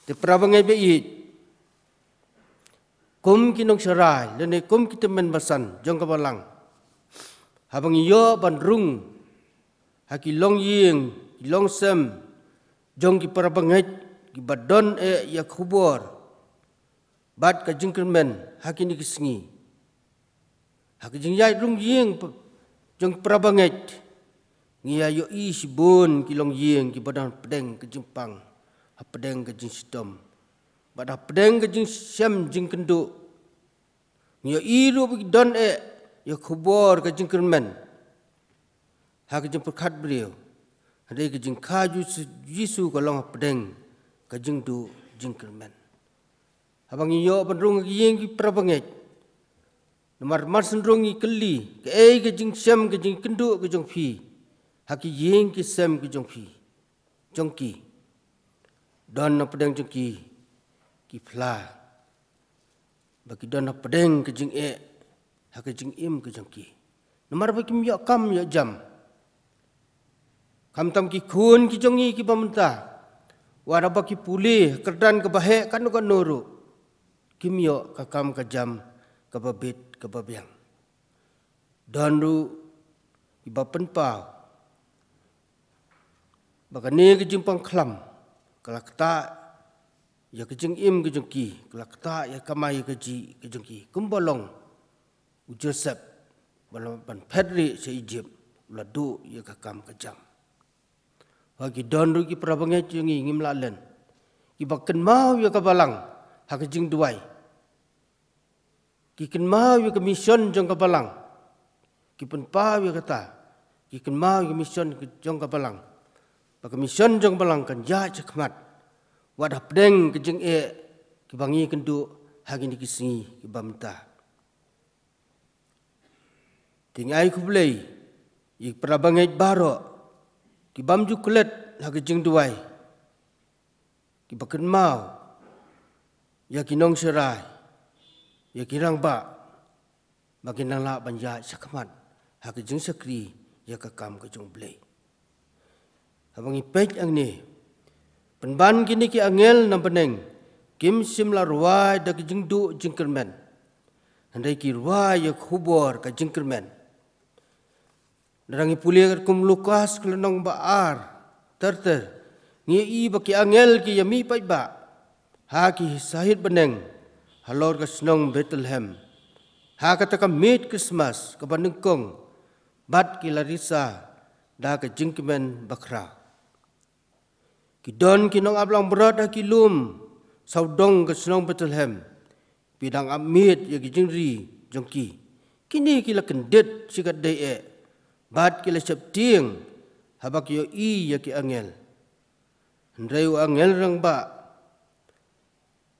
Te para bangeit ba ïeit, kum ki nongsharai lane kum ki tymmen basan jong ka balang, haba ngi ïoh ban rung ha ki longïing ki longsem jong ki para bangeit kiba don eh ïa ka khubor bad ka jingkyrmen ha kine ki sngi, ha ka jingïaid rung ïing jong ki para bangeit, ngi ïa ïohi shibun ki longïing kiba don hapdeng ka jingpang, hapdeng ka jingshitom bad hapdeng ka jingshem jingkynduh. Ngi ïohi ruh ba ki don eh ïa ka khubor ka jingkyrmen ha ka jingpyrkhat briew. Hynrei ka jingkha Jisu ka long hapdeng ka jingduh jingkyrmen. Haba ngi ïoh ban rung ha ki ïing ki para bangeit, namar mar shen rung ngi kylli, kaei ka jingshem ka jingkynduh ka jong phi ha ki ïing ki sem ka jong phi, jong ki? Don hapdeng jong ki ki phla ba ki don hapdeng ka jingeh ha ka jingim ka jong ki, namar ba kim ïoh kam ïoh jam. Khamtam ki khun ki jong ngi kiba mynta, wat haba ki pule ha ka kyrdan kaba heh katno katno ruh, kim ïoh ka kam ka jam kaba bit kaba biang. Don ruh kiba pynpaw ba kane ka jingpang khlam ka la ktah ïa ka jingim ka jong ki, ka la ktah ïa ka kamai kajih ka jong ki. Kumba long u Joseph, ban, ban phet rieh sha Egypt, u la duh ïa ka kam ka jam. Haba ki don ruh ki para bangeit jong ngi, ngim lah len, kiba kynmaw ïa ka balang ha ka jingduwai, ki kynmaw ïa ka mission jong ka balang, ki pynpaw ïa kata, ki kynmaw ïa ka mission jong ka balang, ba ka mission jong ka balang kan ïaid shakhmat wat hapdeng ka jingeh kiba ngi kynduh ha kine ki sngi kiba mynta. Te ngi ai khublei ïa ki para bangeit baroh ki bym ju klet ha ka jingduwai, kiba kynmaw ïa ki nongsharai, ïa ki rangbah, ba kin nang lah ban ïaid shakhmat ha ka jingshakri ïa ka kam ka jong U Blei. Haba ngi peit hangne, pynban kine ki angel na bneng kim shym la rwai da ka jingduh jingkyrmen, hynrei ki rwai ïa ka khubor ka jingkyrmen. Lada ngi pule katkum Lukas ka lynnong ba ar, ter ter, ngi ïohi ba ki angel ki ïa mih paidbah ha ki sahit bneng, halor ka shnong Bethlehem ha kata ka miet Krismas kaba nyngkong bad ki la risa da ka jingkmen bakhraw. Ki don ki nongap langbrot ha ki lum sawdong ka shnong Bethlehem, ki dang ap miet ïa ki jingri jong ki. Kine ki la kyndit shikatdei eh bad ki la sheptieng haba ki ïohi ïa ki angel. Hynrei u angel rangbah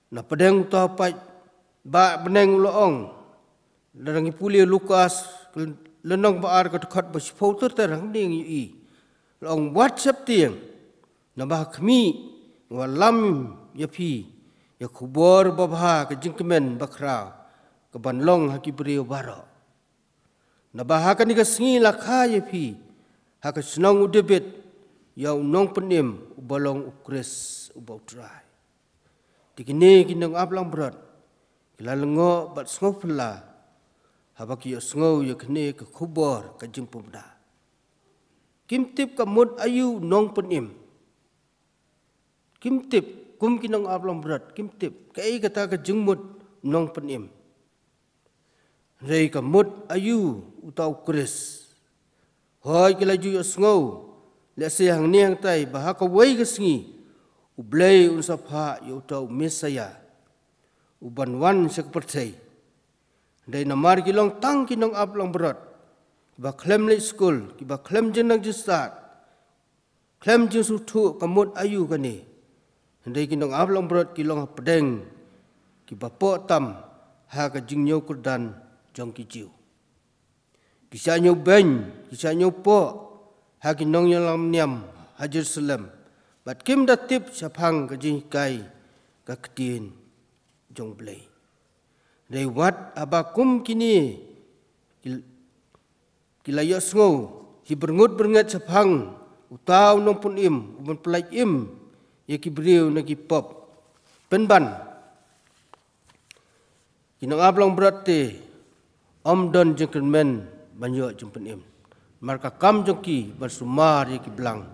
na pdeng uta u paidbah bneng u la ong, lada ngi pule Lukas lynnong ba ar ka dkhot ba shiphew ter ter, hangne ngi ïohi, la ong, wat sheptieng, naba ha khmih nga wallam ïa phi ïa ka khubor babha ka jingkmen bakhraw kaban long ha ki briew baroh. Naba ha kane ka sngi la kha ïa phi ha ka shnong u David ïa u nongpynim uba long u Khrist uba u Trai. Te kine ki nongap langbrot ki la lyngngoh bad sngewphylla haba ki ïohsngew ïa kane ka khubor ka jingpynbna. Kim tip ka mut aïu u nongpynim. Kim tip, kum ki nongap langbrot kim tip kaei kata ka jingmut nongpynim. Hynrei ka mut aïu uta u Khrist. Hooid, ki la ju ïohsngew lehse hangne hangtai ba ha kawei ka sngi U Blei un sa phah ïa uta u Messaïah uban wan sha ka pyrthei. Hynrei namar ki long tang ki nongap langbrot kiba khlem leit skul, kiba khlem jingnang jingstad, khlem jingsngewthuh ka mut aïu kane. Hynrei ki nongap langbrot ki long hapdeng kiba poh tam ha ka jingñiew kyrdan jong ki Jiw. Ki shah ñiew beiñ, ki shah ñiew poh ha ki nongïalam niam ha Jerusalem, bad kim da tip shaphang ka jinghikai ka ktien jong U Blei. Hynrei wat haba kum kine ki, ki la ïohsngew, ki byrngut byrnget shaphang uta u nongpynim uban pyllait im ïa ki briew na ki pop. Pynban, ki nongap langbrot te ym don jingkyrmen ban ïoh jingpynim. Namar ka kam jong ki ban sumar ïa ki blang,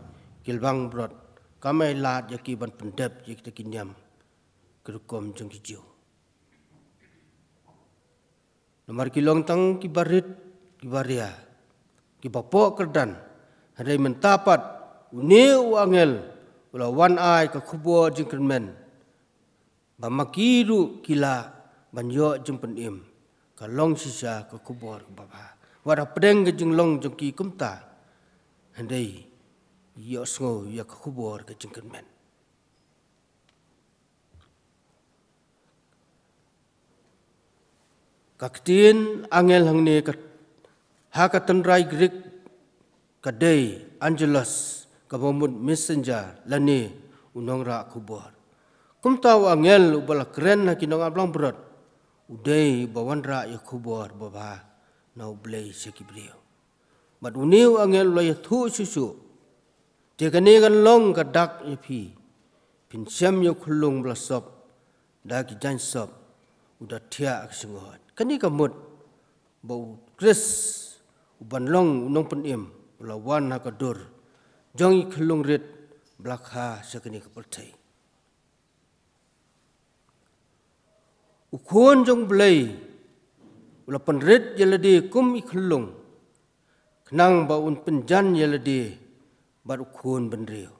ki langbrot, kam ai lad ïa ki ban pyndep ïa kita ki niam ki rukom jong ki Jiw. Namar ki long tang kiba rit, kiba ria, kiba poh kyrdan. Hynrei mynta pat une u angel u la wan ai ka khubor jingkyrmen ba ma ki ruh ki lah ban ïoh jingpynim. Ka long shisha ka khubor kaba bha. Wat hapdeng ka jinglong jong ki kumta, hynrei ïohsngew ïa ka khubor ka jingkyrmen. Ka ktien angel hangne ka, ha ka tynrai Greek ka dei angelos, kaba mut messenger lane u nongrah khubor. Kumta u angel uba la kren ha ki nongap langbrot u dei uba wanrah ïa ka khubor babha na U Blei sha ki briew. Bad une u angel u la ïathuh shuh shuh, te kane kan long ka dak ïa phi, phin shem ïa u khyllung ba la sop da ki jaiñ sop, u da thiah ha ka shyngoid. Kane ka mut ba u Khrist uban long u nongpynim u la wan ha ka dur jong i khyllung rit ba la kha sha kane ka pyrthei. U Khun jong U Blei u la pynrit ïa lade kum i khyllung, khnang ba un pynjan ïa lade bad u khun bynriew.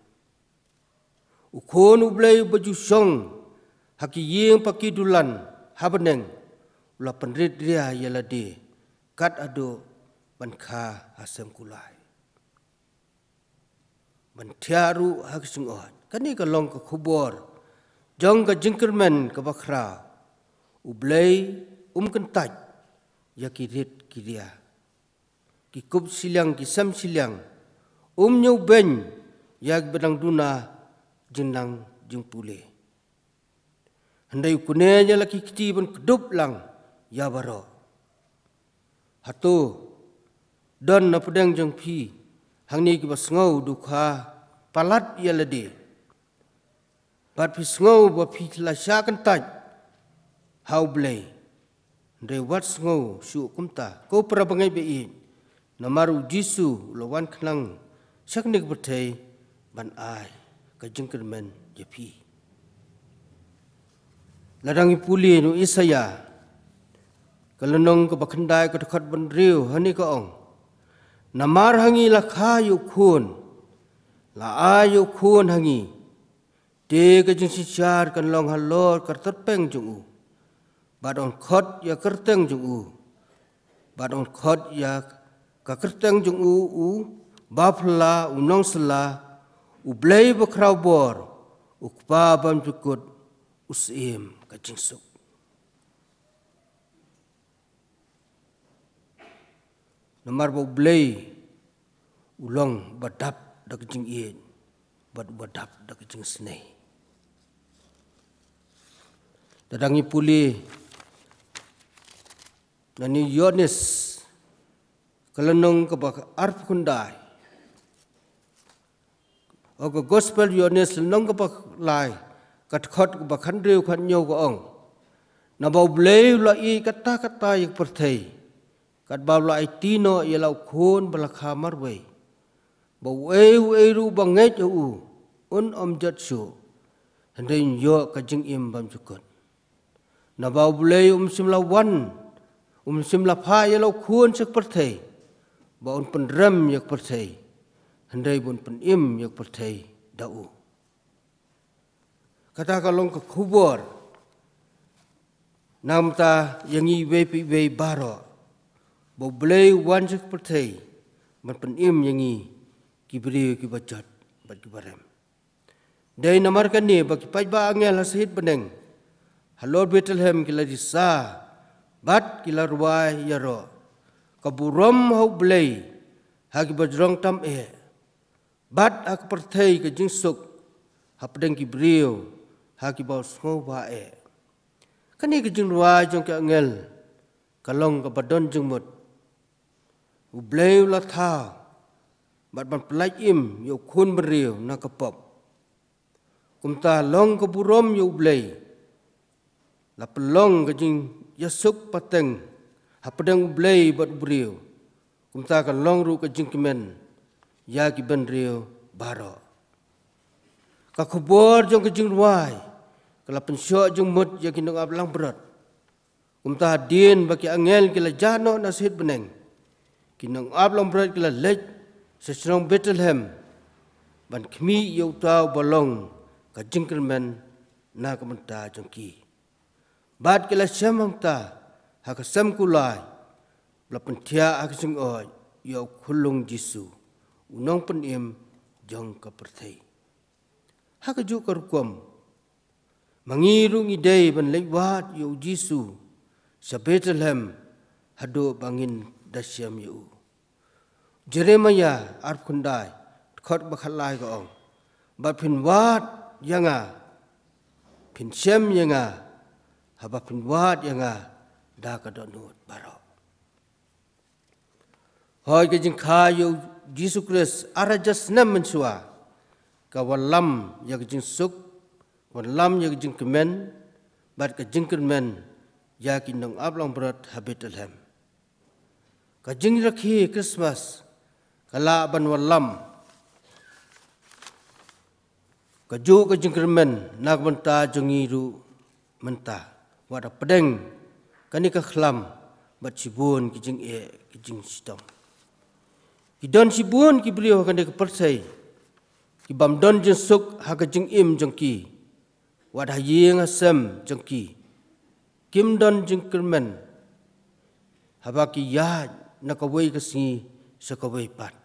U Khun U Blei uba ju shong ha ki ïing ba ki dulan ha bneng u la pynrit ria ïa lade kat haduh ban kha ha sem kulai, ban thiah ruh ha ka shyngoid. Kane ka long ka khubor jong ka jingkyrmen kaba khraw. U Blei um kyntait ïa ki rit ki ria, ki kup shiliang ki sem shiliang. Um ñiew beiñ ïa kiba dang duna jingnang jingpule. Hynrei u kñia ïa la ki kti ban kdup lang ïa baroh. Hato don na pdeng jong phi hangne kiba sngew dukha palat ïa lade, bad phi sngew ba phi la shah kyntait ha U Blei? Hynrei wat sngew shuh kumta, ko para bangeit ba ïeit, namar U Jisu u la wan khnang sha kane ka pyrthei ban ai ka jingkyrmen ïa phi. Lada ngi pule na u Isaïah ka lynnong kaba khyndai, ka dkhot ba hynriew, hangne ka ong: Namar ha ngi la kha ïa u khun, la ai ïa u khun ha ngi. Te ka jingsynshar kan long halor ka kyrteng jong u, bad yn khot ïa ka kyrteng jong u, bad yn khot ïa ka kyrteng jong u, u Baphylla, u Nongsylla, u Blei Bakhrawbor, u Kpa Bymjukut, u Syiem ka Jingsuk. Namar ba u Blei u long uba dap da ka jingïeit bad uba dap da ka jingisnei. Lada ngi pule na u Ïoannis ka lynnong kaba arphew khyndai, o, ka Gospel Ïoannis lynnong kaba lai, ka dkhot kaba khathynriew khathynñiew, ka ong: Naba u Blei u la ïeit katta katta ïa ka pyrthei, katba u la aiti noh ïa la u Khun ba la kha marwei, ba uei uei ruh ba ngeit ha u un ym jot shuh, hynrei un ïoh ka jingim bymjukut. Naba u Blei um shym la wan, um shym la phah ïa la u Khun sha ka pyrthei ba un pynrem ïa ka pyrthei, hynrei ba un pynim ïa ka pyrthei da u. Kata ka long ka khubor na ka bynta ïa ngi iwei pa iwei baroh, ba u Blei u wan sha ka pyrthei ban pynim ïa ngi ki briew kiba jot bad kiba rem. Dei namar kane ba ki paidbah angel ha shahid bneng halor Bethlehem ki la risa bad ki la rwai ïaroh: Ka burom ha u Blei ha kiba jrong tam eh, bad ha ka pyrthei ka jingsuk hapdeng ki briew ha kiba u sngewbha eh. Kane ka jingrwai jong ki angel ka long kaba don jingmut. U Blei u la thaw bad ban pyllait im ïa u khun bynriew na ka pop. Kumta long ka burom ïa u Blei, la pynlong ka jingïasuk pateng hapdeng u Blei bad u briew. Kumta ka long ruh ka jingkmen ïa ki bynriew baroh. Ka khubor jong ka jingrwai ka la pynshoh jingmut ïa ki nongap langbrot. Kumta hadien ba ki angel ki la jah noh na shahid bneng, ki nongap langbrot ki la leit sha shnong Bethlehem ban khmih ïa uta uba long ka jingkyrmen na ka bynta jong ki. Bad ki la shem hangta ha ka sem kulai, la pynthiah ha ka jingoid ïa u khyllung Jisu, u nongpynim jong ka pyrthei. Ha kajuh ka rukom, ma ngi ruh ngi dei ban leit wad ïa u Jisu sha Bethlehem haduh ba ngin da shem ïa u. Jeremiah arphew khyndai, dkhot ba khatlai ka ong: Bad phin wad ïa nga, phin shem ïa nga, haba phin wad ïa nga da ka dohnud baroh. Hooid, ka jingkha ïa u Jisu Khrist ar hajar snem mynshuwa ka wallam ïa ka jingsuk, wallam ïa ka jingkmen bad ka jingkyrmen ïa ki nongap langbrot ha Bethlehem. Ka jingrakhe Christmas ka lah ban wallam kajuh ka jingkyrmen na ka bynta jong ngi ruh mynta, wat hapdeng kane ka khlam bad shibun ki jingeh ki jingshitom. Ki don shibun ki briew ha kane ka pyrthei ki bym don jingsuk ha ka jingim jong ki, wat ha ïing ha sem jong ki kim don jingkyrmen haba ki ïaid na kawei ka sngi sha kawei pat.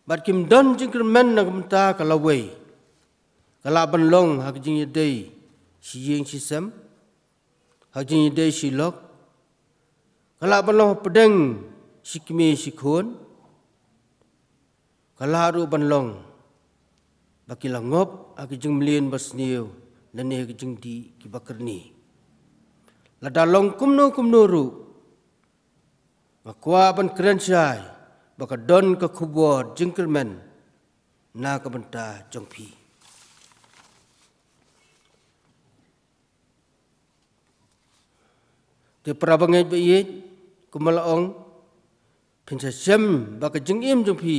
Bad kim don jingkyrmen na ka bynta ka lawei. Ka lah ban long ha ka jingïadei shi ïing shi sem, ha ka jingïadei shi lok. Ka lah ban long hapdeng shi kmie shi khun. Ka lah ruh ban long ba ki la ngop ha ka jingmlien basniew lane ha ka jingdih kiba kyrni. Lada long kumno kumno ruh, nga kwah ban kren shai ba ka don ka khubor jingkyrmen na ka bynta jong phi. Te para bangeit ba ïeit, kumba la ong, phin sa shem ba ka jingim jong phi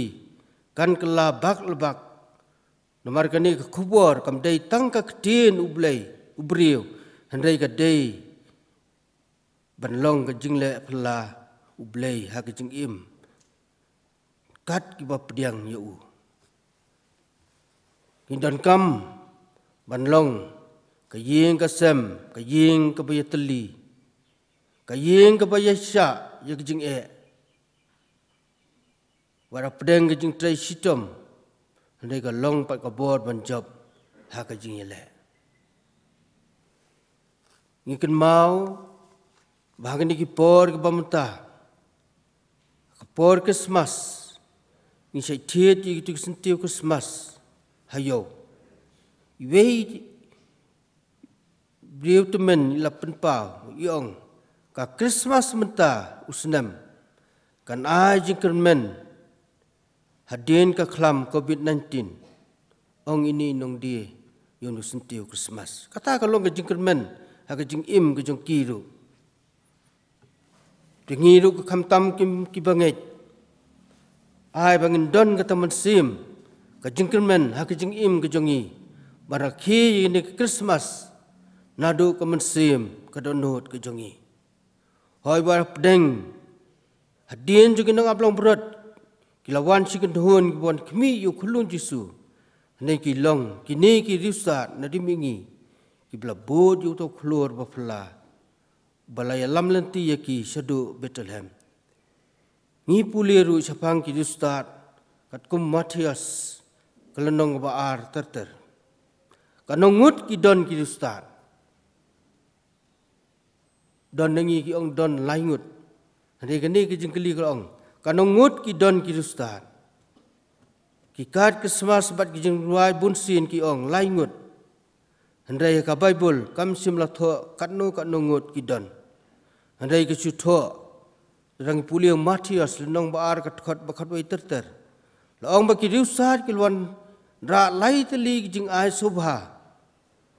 kan kylla bak la bak. Namar kane ka khubor kam dei tang ka ktien u Blei, u briew, Hynrei ka dei ban long ka jingleh phylla U Blei ha ka jingim kat kiba pdiang ïa u. Ngi donkam ban long ka ïing ka sem, ka ïing kaba ïatylli, ka ïing kaba ïashah ïa ka jingeh. Wat hapdeng ka jingtrei shitom, hynrei ka long pat ka bor ban jop ha ka jingïaleh. Ngi kynmaw ba ha kine ki por kiba mynta, ka por Christmas, ngi shait thied ïa kito ki syntiew Christmas ha ïew. Iwei briew tymmen i la pynpaw, i ong, ka Christmas mynta u snem kan ai jingkyrmen hadien ka khlam covid nineteen. Ong ine i nongdie ïa une u syntiew Christmas. Kata ka long ka jingkyrmen ha ka jingim ka jong ki ruh. Te ngi ruh, khamtam ki, kiba ngeit, ai ba ngin don kata mynsiem ka jingkyrmen ha ka jingim ka jong ngi, ba rakhe ïa kane ka Christmas naduh ka mynsiem ka dohnud ka jong ngi. Hooid, wat hapdeng, hadien jong ki nongap langbrot ki la wan shi kynhun, ki wan khmih ïa u khunlung Jisu. Hynrei ki long kine ki riewstad na dimihngi kiba la bud ïa uto u khlur ba phylla ba la ïalam lynti ïa ki shaduh Bethlehem. Ngi pule ruh shaphang ki riewstad katkum Mathaios ka lynnong ba ar, ter ter. Katno ngut ki don ki riewstad? Don na ngi ki ong don lai ngut. Hynrei kane ka jingkylli ka ong, katno ngut ki don ki riewstad? Ki kad Christmas bad ki jingrwai bunsien ki ong lai ngut. Hynrei ha ka Baibl kam shym la thoh katno katno ngut ki don. Hynrei ka shu thoh, tang ngi pule Mathaios lynnong ba ar, ka dkhot ba khatwei, ter ter, la ong ba ki riewstad ki la wanrah lai tylli ki jingai sngewbha,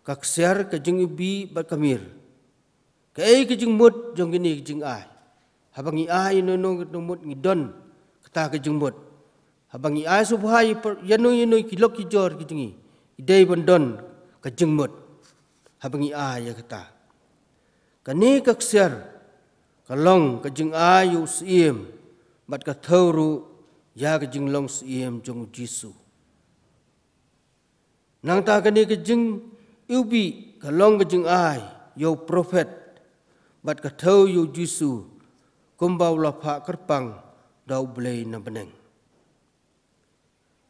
ka ksiar, ka jingiwbih bad ka mir. Kaei ka jingmut jong kine ki jingai? Haba ngi ai ïano ïano ka jingmut, ngi don kata ka jingmut. Haba ngi ai sngewbha ïa ïano ïano ki lok ki jor ki jong ngi, ngi dei ban don ka jingmut haba ngi ai ïa kata. Kane ka ksiar ka long ka jingai ïa u Syiem bad ka thew ruh ïa ka jinglong Syiem jong u Jisu. Nangta kane ka jingiwbih ka long ka jingai ïa u prophet bad ka thew ïa u Jisu kumba u la phah kyrpang da U Blei na bneng.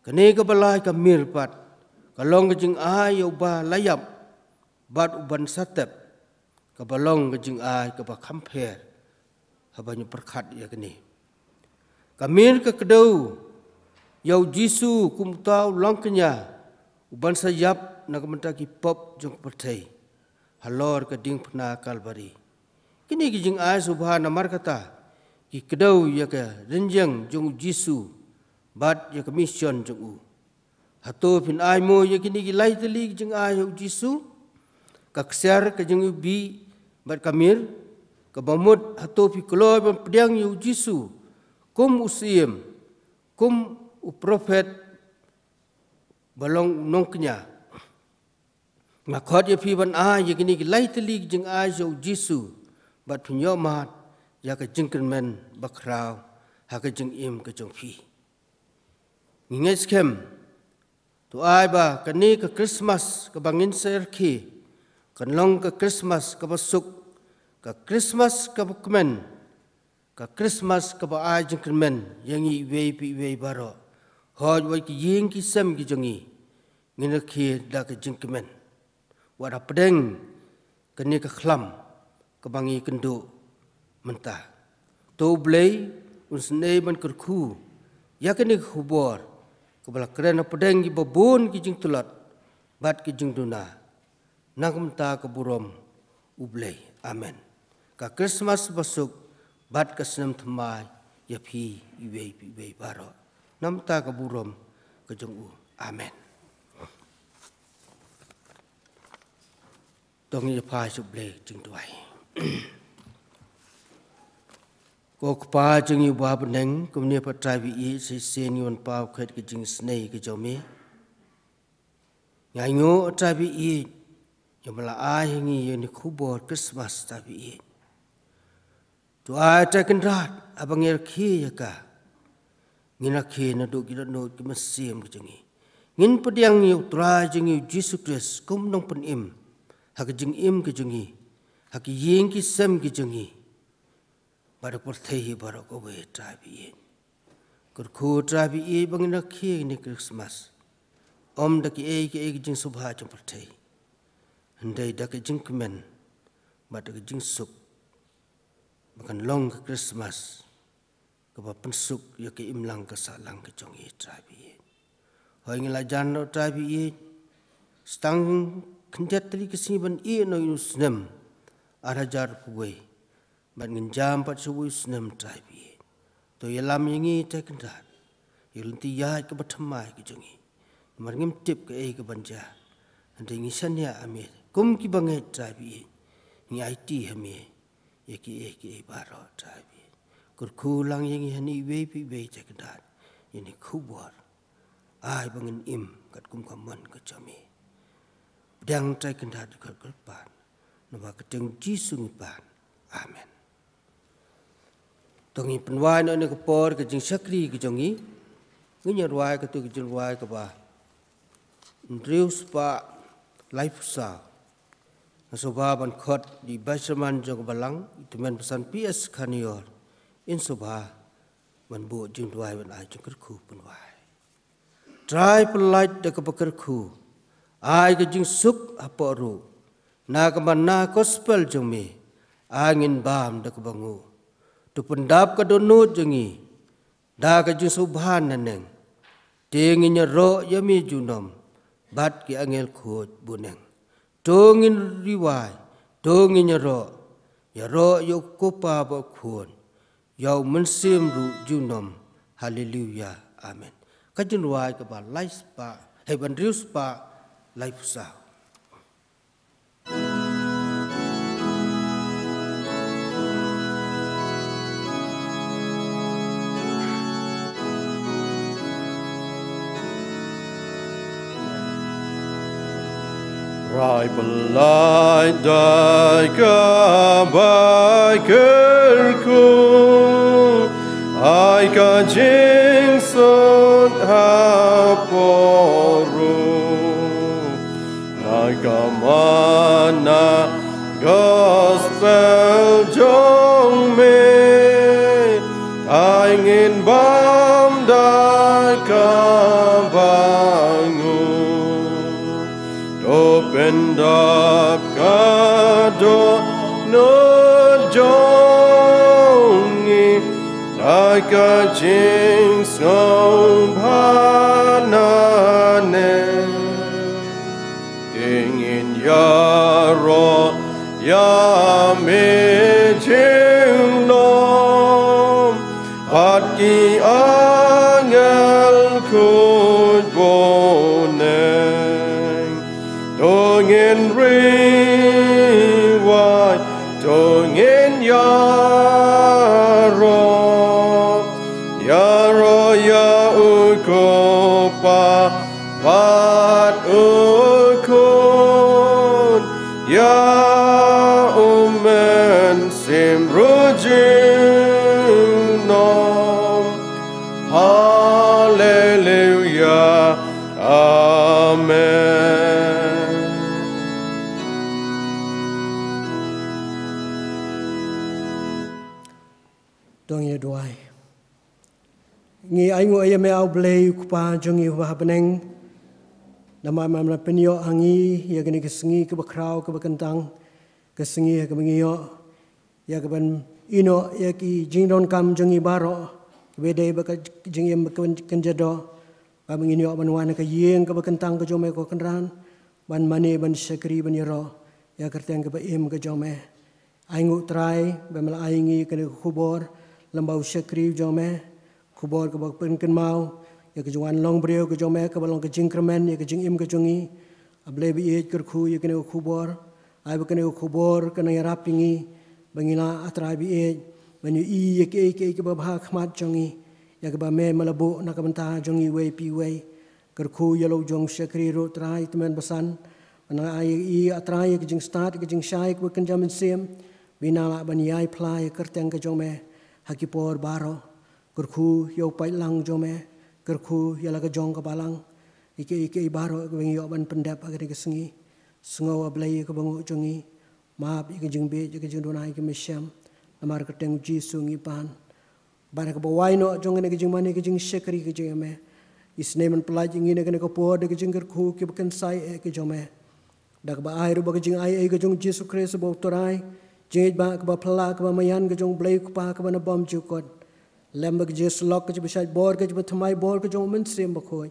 Kane kaba lai, ka mir pat, ka long ka jingai ïa uba la ïap bad uban sa tep, kaba long ka jingai kaba kham pher haba ngi pyrkhat ïa kane. Ka mir ka kdew ïa u Jisu kum uta u longkñia uban sa ïap na ka bynta ki pop jong ka pyrthei halor ka diengphna Kalbari. Kine ki jingai sngewbha namar kata ki kdew ïa ka rynïeng jong u Jisu bad ïa ka mission jong u. Hato phin ai mo ïa kine ki lai tylli ki jingai ïa u Jisu? Ka ksiar, ka jingiwbih bad ka mir. Kaba mut, hato phi kloi ban pdiang ïa u Jisu kum u Syiem, kum u prophet ba long u nongkñia? Nga khot ïa phi ban ai ïa kine ki lai tylli ki jingai ïa u Jisu bad phin ïoh mad ïa ka jingkyrmen bakhraw ha ka jingim ka jong phi. Ngi ngeit skhem, to ai ba kane ka Christmas kaba ngin sa rkhie kan long ka Christmas kaba suk, ka Christmas kaba kmen, ka Christmas kaba ai jingkyrmen ïa ngi iwei pa iwei baroh. Hooid, wat ki ïing ki sem ki jong ngi ngin rkhie da ka jingkmen. Wat hapdeng kane ka khlam kaba ngi kynduh mynta, to U Blei un sngew ban kyrkhu ïa kane ka khubor kaba la kren hapdeng kiba bun ki jingtlot bad ki jingduna. Na ka bynta ka burom U Blei. Amen. Ka Christmas basuk bad ka snem thymmai ïa phi iwei pa iwei baroh. Na ka bynta ka burom ka jong U. Amen. To ngin ïa phai sha U Blei jingduwai. Ko Kpa jong ngi uba ha bneng, kumne pat Trai ba ïeit, shisien ngi wan paw khet ka jingisynei ka jong me. Ngi ainguh Trai ba ïeit, Ïa ba la ai ha ngi ïa kane ka khubor Christmas Trai ba ïeit. To ai Trai Kynrad, haba ngi rakhe ïa ka, ngin rakhe naduh ki dohnud ki mynsiem ki jong ngi. Ngin pdiang ïa u Trai jong ngi u Jisu Khrist kum u nongpynim ha ki jingim ki jong ngi, ha ki ïing ki sem ki jong ngi, bad ha ka pyrthei hi baroh kawei Trai ba ïeit. Kyrkhu Trai ba ïeit ba ngin rakhe ïa kane ka Christmas, ym da kiei kiei ki jingsngewbha jong ka pyrthei, hynrei da ka jingkmen bad da ka jingsuk, ba kan long ka Christmas kaba pynsuk ïa ka imlang ka sahlang ka jong ngi Trai ba ïeit. Hooid, ngi la jan noh Trai ba ïeit, sa tang khyndiat tylli ki sngi ban ïeh noh ïa une u snem ar hajar arphew wei, bad ngin jam pat sha uwei u snem Trai ba ïeit. To ïalam ïa ngi Trai Kynrad ïa ka lynti ïaid kaba thymmai ka jong ngi, namar ngim tip kaei kaban jia. Hynrei ngi shaniah ha me, kum kiba ngeit Trai ba ïeit, ngi aiti ha me ïa kiei kiei baroh Trai ba ïeit. Kyrkhu lang ïa ngi ha ngi iwei pa iwei Trai Kynrad, ïa kane ka khubor, ai ba ngin im katkum ka mon ka jong me. Pdiang Trai Kynrad ïa ka khot kyrpad, namar ka kyrteng Jisu ngi pan. Amen. To ngin pynwai noh ha kane ka por ka jingshakri ka jong ngi. Ngin ïa rwai katei ka jingrwai kaba hynriew spah laiphew saw. Nga sngewbha ban khot ïa i Vice Chairman jong ka Balang, i Tymmen Basan P S Khanior, in sngewbha ban buh jingrwai ban ai jingkyrkhu pynwai. Trai pyllait da kaba kyrkhu, ai ka jingsuk hapoh ruh, na ka manna gospel jong me, ai ngin bam da kaba nguh. To pyndap ka dohnud jong ngi da ka jingsngewbha naneng, te ngin ïaroh ïa me junom bad ki angel khuid bneng. To ngin riwai, to ngin ïaroh, ïaroh ïa u Kpa bad u Khun, ïa u Mynsiem ruh junom. Haleluia. Amen. Ka jingrwai kaba lai spah, hei, ba hynriew spah laiphew saw. Trai pyllait da kaba kyrkhu, ai ka jingsuk hapoh ruh, na ka manna gospel jong me, ai ngin bam da kaba nguh. To pyndap ka dohnud jong ngi da ka jingsngewbha naneng, te ngin ïaroh ïa me junom bad ki angel khuid bneng. To ngin riwai, to ngin ïaroh, ïaroh ïa u Kpa bad u Khun, ïa u Mynsiem ruh junom. Haleluia. Amen. To ngin ïa duwai. Ngi ainguh ïa me, A Blei, U Kpa jong ngi uba ha bneng. Namar me la pynïoh ha ngi ïa kane ka sngi kaba khraw kaba kyntang, ka sngi ha kaba ngi ïoh ïa kaban ïehnoh ïa ki jingdonkam jong ngi baroh, kaba dei bad ka jingim ba kynja doh, kaba ngin ïoh ban wan ha ka ïing kaba kyntang ka jong me, ko Kynrad, ban mane, ban shakri, ban ïaroh ïa ka kyrteng kaba im ka jong me. Ainguh Trai ba me la ai ngi kane ka khubor lyngba u shakri jong me, khubor kaba pynkynmaw ïa ka jingwan long briew ka jong me, kaba long ka jingkyrmen ïa ka jingim ka jong ngi. A Blei ba ïeit, kyrkhu ïa kane ka khubor, ai ba kane ka khubor kan nang ïarap ïa ngi ba ngin lah, A Trai ba ïeit, ban ïohi ïa kiei kiei kiba bha ha khmat jong ngi, ïa kaba me me la buh na ka bynta jong ngi iwei pa iwei. Kyrkhu ïa la u jong u shakri ruh, Trai, Tymmen Basan, Nang ai ïa i, A Trai, ïa ka jingstad, ïa ka jingshai kaba kynja mynsiem, ba i nang lah ban ïai phla ïa ka kyrteng ka jong me ha ki por baroh. Kyrkhu ïa u paidlang jong me, kyrkhu ïa la ka jong ka balang, ïa kiei kiei baroh kiba ngi ïoh ban pyndep ha kane ka sngi. Sngew, A Blei, ïa ka bynguh jong ngi, map ïa ka jingbieit, ïa ka jingduna, ïa ka mynsiem. Namar ka kyrteng Jisu ngi pan. Bad ha kaba wai noh jong kane ka jingmane, ka jingshakri ka jong me, isynei ban pyllait ïa ngi na kane ka por da ka jingkyrkhu kiba kynsai eh ka jong me, da kaba ai ruh ba ka jingaiei ka jong Jisu Khrist ba U Trai, jingïeit ba kaba phylla, kaba maïan ka jong U Blei U Kpa kaba na bymjukut, lem bad ka jingïasyllok ka jingpynshait bor, ka jingpynthymmai bor ka jong U Mynsiem Bakhuid,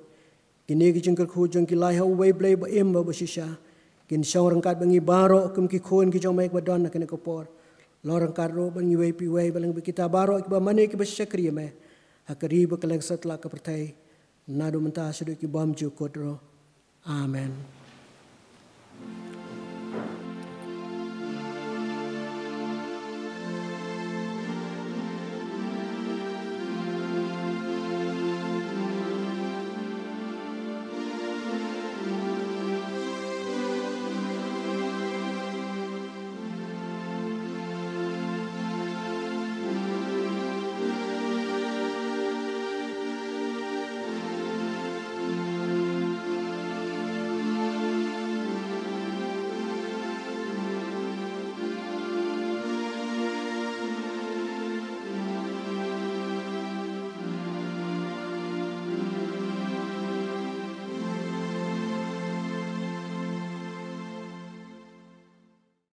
kine ki jingkyrkhu jong ki lai ha uwei U Blei ba im bad ba shisha, kin shong ryngkat bad ngi baroh kum ki khun ki jong me kiba don ha kane ka por. Long ryngkat ruh bad ngi iwei pa iwei, bad lem bad kita baroh kiba mane, kiba shakri ïa me ha ka ri bad kylleng satlak ka pyrthei, naduh mynta shaduh ki bymjukut ruh. Amen.